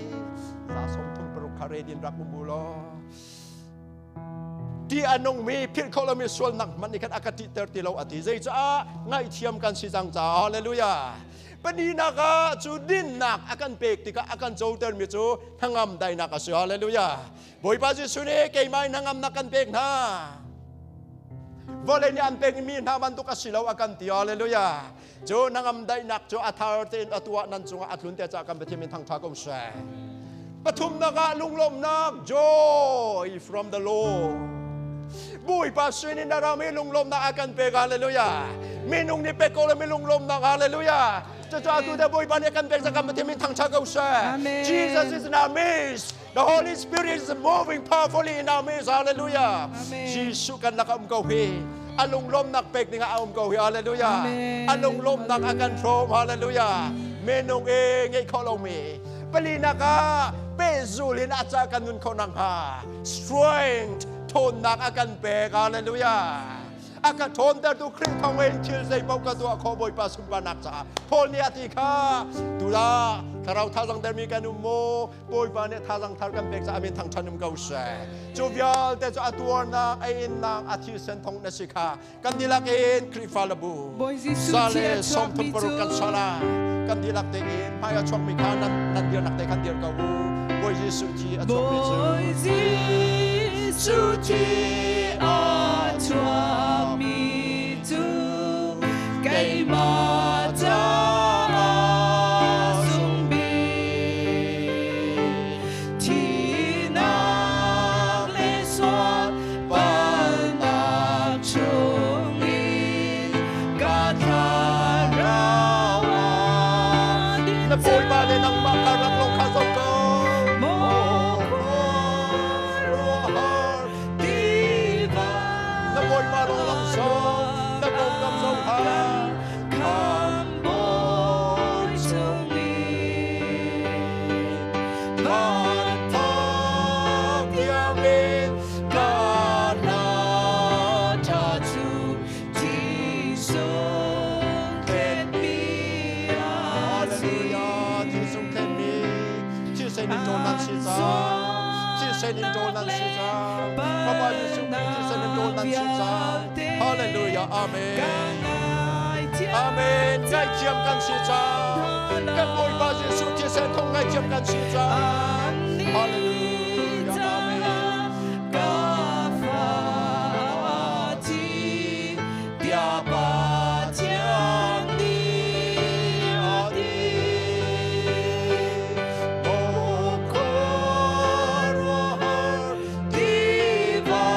36 kha redin rak um u law. Ti a nungmi philh kho lomi sualnak hmanh nih khan a ka ṭihter ti lo a ti. Zeicah? Ngaihthiam kan si cang caah. Hallelujah. Pahnihnak ah cu dinnak a kan pek tikah a kan cotermi cu hnangam dainak a si. Hallelujah. Bawipa Jesuh nih keimah in hnangamnak kan pek hna. Vawlei nih an pekmi hna bantuk a si lo a kan ti. Hallelujah. Cu hnangam daihnak cu a thar tein a tuah nan cungah a tlun te caah kan Pathian min thangṭha ko seh. Pathumnak ah lunglawmhnak, joy from the Lord. Bawipa sin in a rami lunglawmhnak a kan pek. Hallelujah. Minung nih pek ko lo mi lunglawmhnak. Hallelujah. Cucaah tu te Bawipa nih a kan pek kan Pathian min thangṭha ko seh. Jesus is in our midst. The Holy Spirit is moving powerfully in our midst. Hallelujah. Jesuh kan lakah um ko hi. A lunglawmnak pek ding ah a um ko hi. Hallelujah. A lunglawmnak a kan hrawm. Hallelujah. Minung e ngeih khawh lomi. Palinak ah pehzul in a ca kan nun khawh nakhnga strength thawnnak a kan pek. Hallelujah. A ka ṭhawntertu Khrih thawngin thil zeipaoh ka tuah khawh Bawipa sunparnak caah. Paul nih a ti kha, tulah Thlarau thazang dermi kan um maw? Bawipa nih thazang thar kan pek caah amin thangṭhan um ko seh. Cu vialte cu a tuarnak, a innak, a thisen thong na si kha kan dihlak in Khrihfa labu sale 36 kan sala kan dihlak tein hmai a chuakmi kha nan nan dirnak te khan dir ko u. Bawi Jesuh thi a chuakmi cu Bawi Jesuh thi a chuakmi cu keimah caah sungbik thinak le sual palnak chungin ka thlarau ah din Na Bawipa le nangmah karlak lawng kha zoh ko. Maw khuaruahhar tiva Na Bawipa lawng lang sawm, na pawngkam zoh hlah. Khamhbawi chungin Van thak tiangin ka hna tha cu Jesuh thletmi a si. Hallelujah. Jesuh thletmi, thisen in ṭawl nan si cang. Thisen in ṭawl nan si cang. Fapa Jesuh Khrih thisen in ṭawl nan si cang. Hallelujah. Amen. Amen. Ngaihthiam kan si cang. Kan Bawipa Jesuh thisen thawng ngaihthiam kan si cang. Hallelujah. Amen. Ka fa thi tia Pathian nih a ti. Maw khuaruahhar Tiva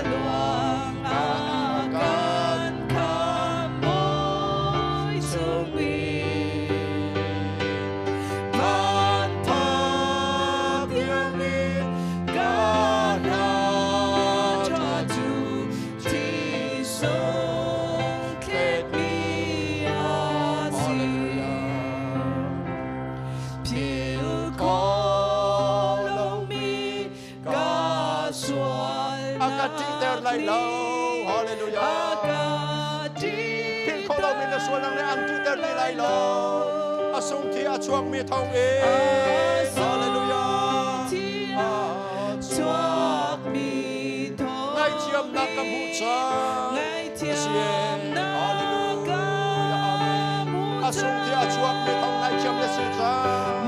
luang a kan khamhbawi chungin van thak tiangin ka hna tha cu Jesuh thletmi a si. Philh khawh lomi ka sualnak A ka ṭihter lai lo. Hallelujah. A ka Philh khawh lomi na sualnak nih an ṭihter ti lai lo. A sung thi a chuakmi thawng in. Hallelujah. Chuakmi thawng Ngaihthiamnak ka hmuh cang. Ngaihthiamnak ka hmuh A sung thi a chuakmi thawng ngaihthiam na si cang.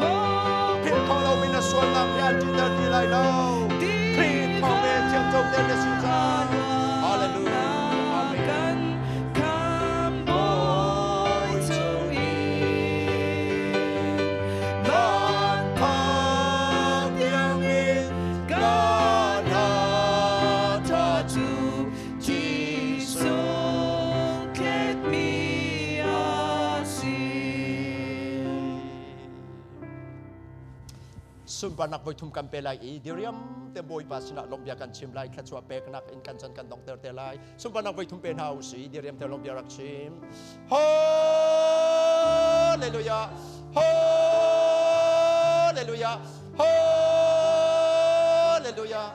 Philh khawh lomi na sualnak nih an ṭihter ti lai lo. Khrih thawng in thiamcoter na si cang. Hallelujah. Amen. Kan khamhbawi chungin van Thak tiangin ka hna tha cu Jesuh thletmi a si. Sunparnak voithum kan pe lai i diriam te Bawipa sinah lawmhbia kan chim lai, thluachuah peknak in kan chan kan donghter te lai. Sunparnak voithum pe hna u si, diriam te lawmhbia rak chim. Hallelujah. Hallelujah. Hallelujah.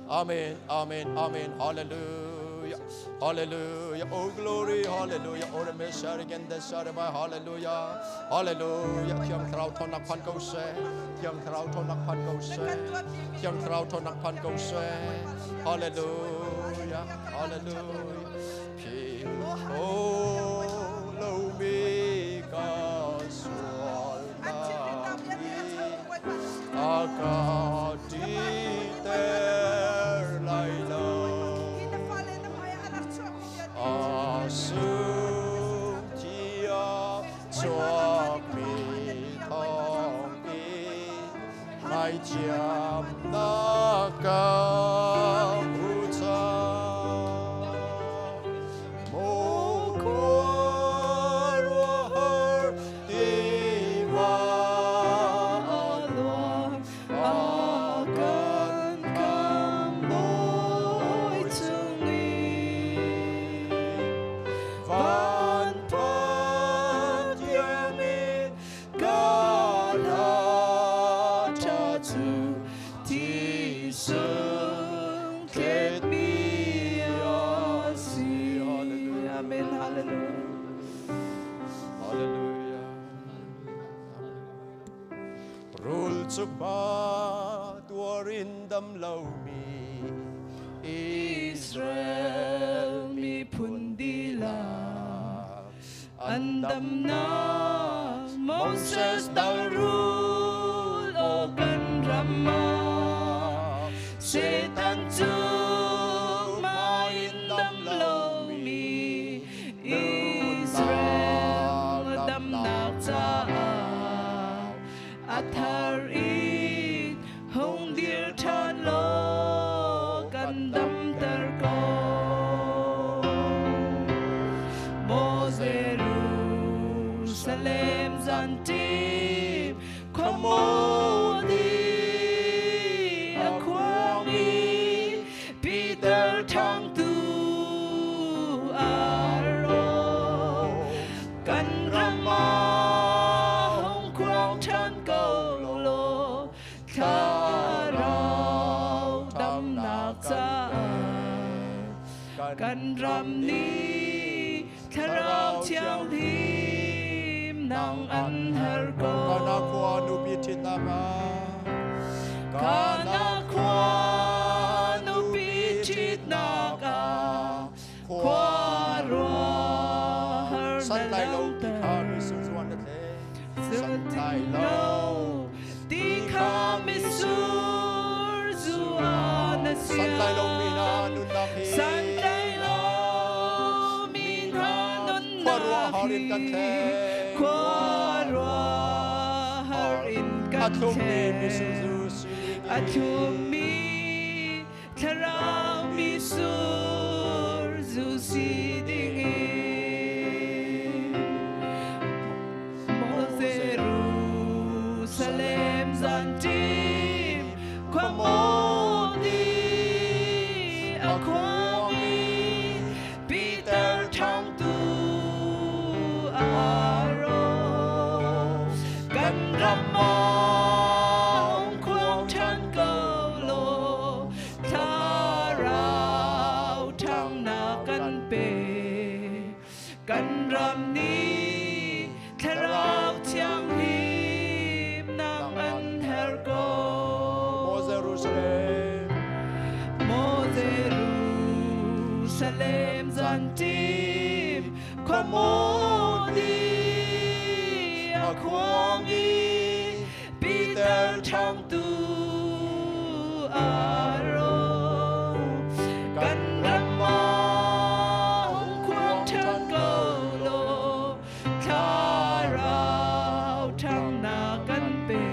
Amen. Amen. Amen. Hallelujah. Hallelujah. Oh glory. Hallelujah. Oh the Messiah again the Sarabah. Hallelujah. Hallelujah. Thiang Thlarau thawnnak phan ko seh. Thiang Thlarau thawnnak phan ko seh. Thiang Thlarau thawnnak phan ko seh. Hallelujah. Hallelujah. Philh khawh lomi ka sualnak nih a ka ṭihter lai lo. A sung thi a chuakmi thawng in ngaihthiamnak ka hmu cang. Maw khuaruahhar tiva a luang a kan khamhbawi chungin van thak tiangin ka hna tha cu Jesuh Tuarin dam lomi Israel miphun dihlak an damnak Moses dal rul aw kan ram ah Satan cu in dam lomi Israel damnak caah a thar in hung dir ṭhan law kan damter ko. Maw Jerusalem zanṭim khuamawdi a khuang i Peter ṭhangtu aro kan ram ah hung khuang ṭhan ko law thlarau damnak caah kan ram nih thlarau thianghlim nang an har ko. Kana khua nupi ṭhitnak ah Kana khua nupi ṭhitnak ah khua ruahar na San lai lo ti lamter. kha mitsur zuan na tle san lai lo Ti kha mitsur zu ah na San lai lo mi hna nunnak hi Santlai lo mi hna Khua nunnak ruahar in kan hi thleng khua ruahar in A kan thlummi thleng. mitsur zu si ding A thlummi thlarau mitsur zu si ding in Maw Jerusalem zanṭim khuamawdi a khuang i Peter ṭhangtu aro kan ram ah hung khuang ṭhan ko law thlarau ṭhangnak kan pe kan ram nih thlarau thianghlim nang an her ko. Maw Jerusalem Maw Jerusalem zanṭim khuamawdi a khuang i Peter ṭhangtu aro kan ram ah hung khuang ṭhan ko law thlarau ṭhangnak kan pe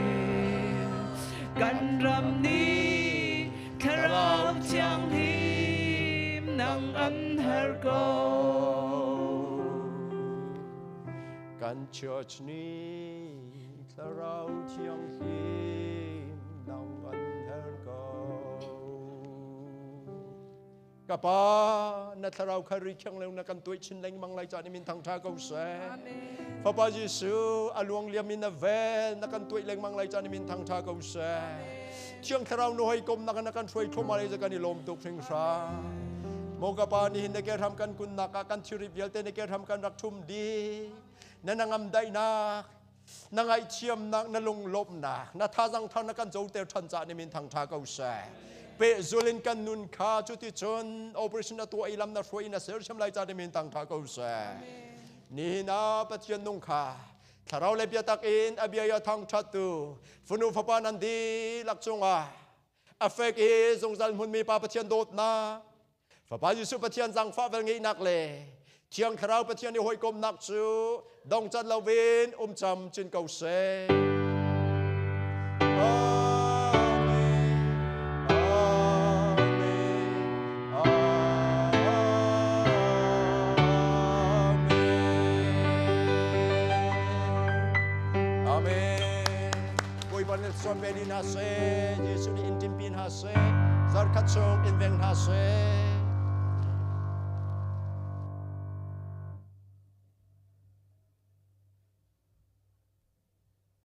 kan ram nih thlarau thianghlim nang an har ko. Kan church nih thlarau thianghlim nang an her ko. Ka pa na thlarau kha ri khiang leu na kan tuai chin lengmang lai caan min thangtha ko seh. Fapa Jesuh a luang liam in na vel na kan tuai lengmang lai caan min thangtha ko seh. Thiang thlarau no hoi kom na kan kan hruai thoma lai kan i lawm tuk hringhran. Mo ka pa ni hin na ke ram kan kun nak kan thiri vialte na ke ram kan rak thum di. Na nangam daihnak na ngaihthiamnak na lunglawmhnak na thazang thar na kan coter ṭhan caah ni min thangṭha ko seh. Pe zulin kan nun kha cuticun operation na tuah i lam na hruai na sersiam lai caah ni min thangṭha ko seh. Nihin ah Pathian nung kha thlarau le biatak in a bia ya thangṭhattu fanu fapa nan dihlak cungah a fek i zungzal hmunmi Pa Pathian dawtnak Fapa Jesuh Pathian zaangfah vel ngeihnak le Thiang Thlarau Pathian i hawikomnak cu dongcat loin um cam cin ko seh. Amen. Amen. Amen. Amen. Bawipa nih suan ve ni hna seh, Jesuh nih in ṭimpi hna seh, zarkhat chung in veng hna seh.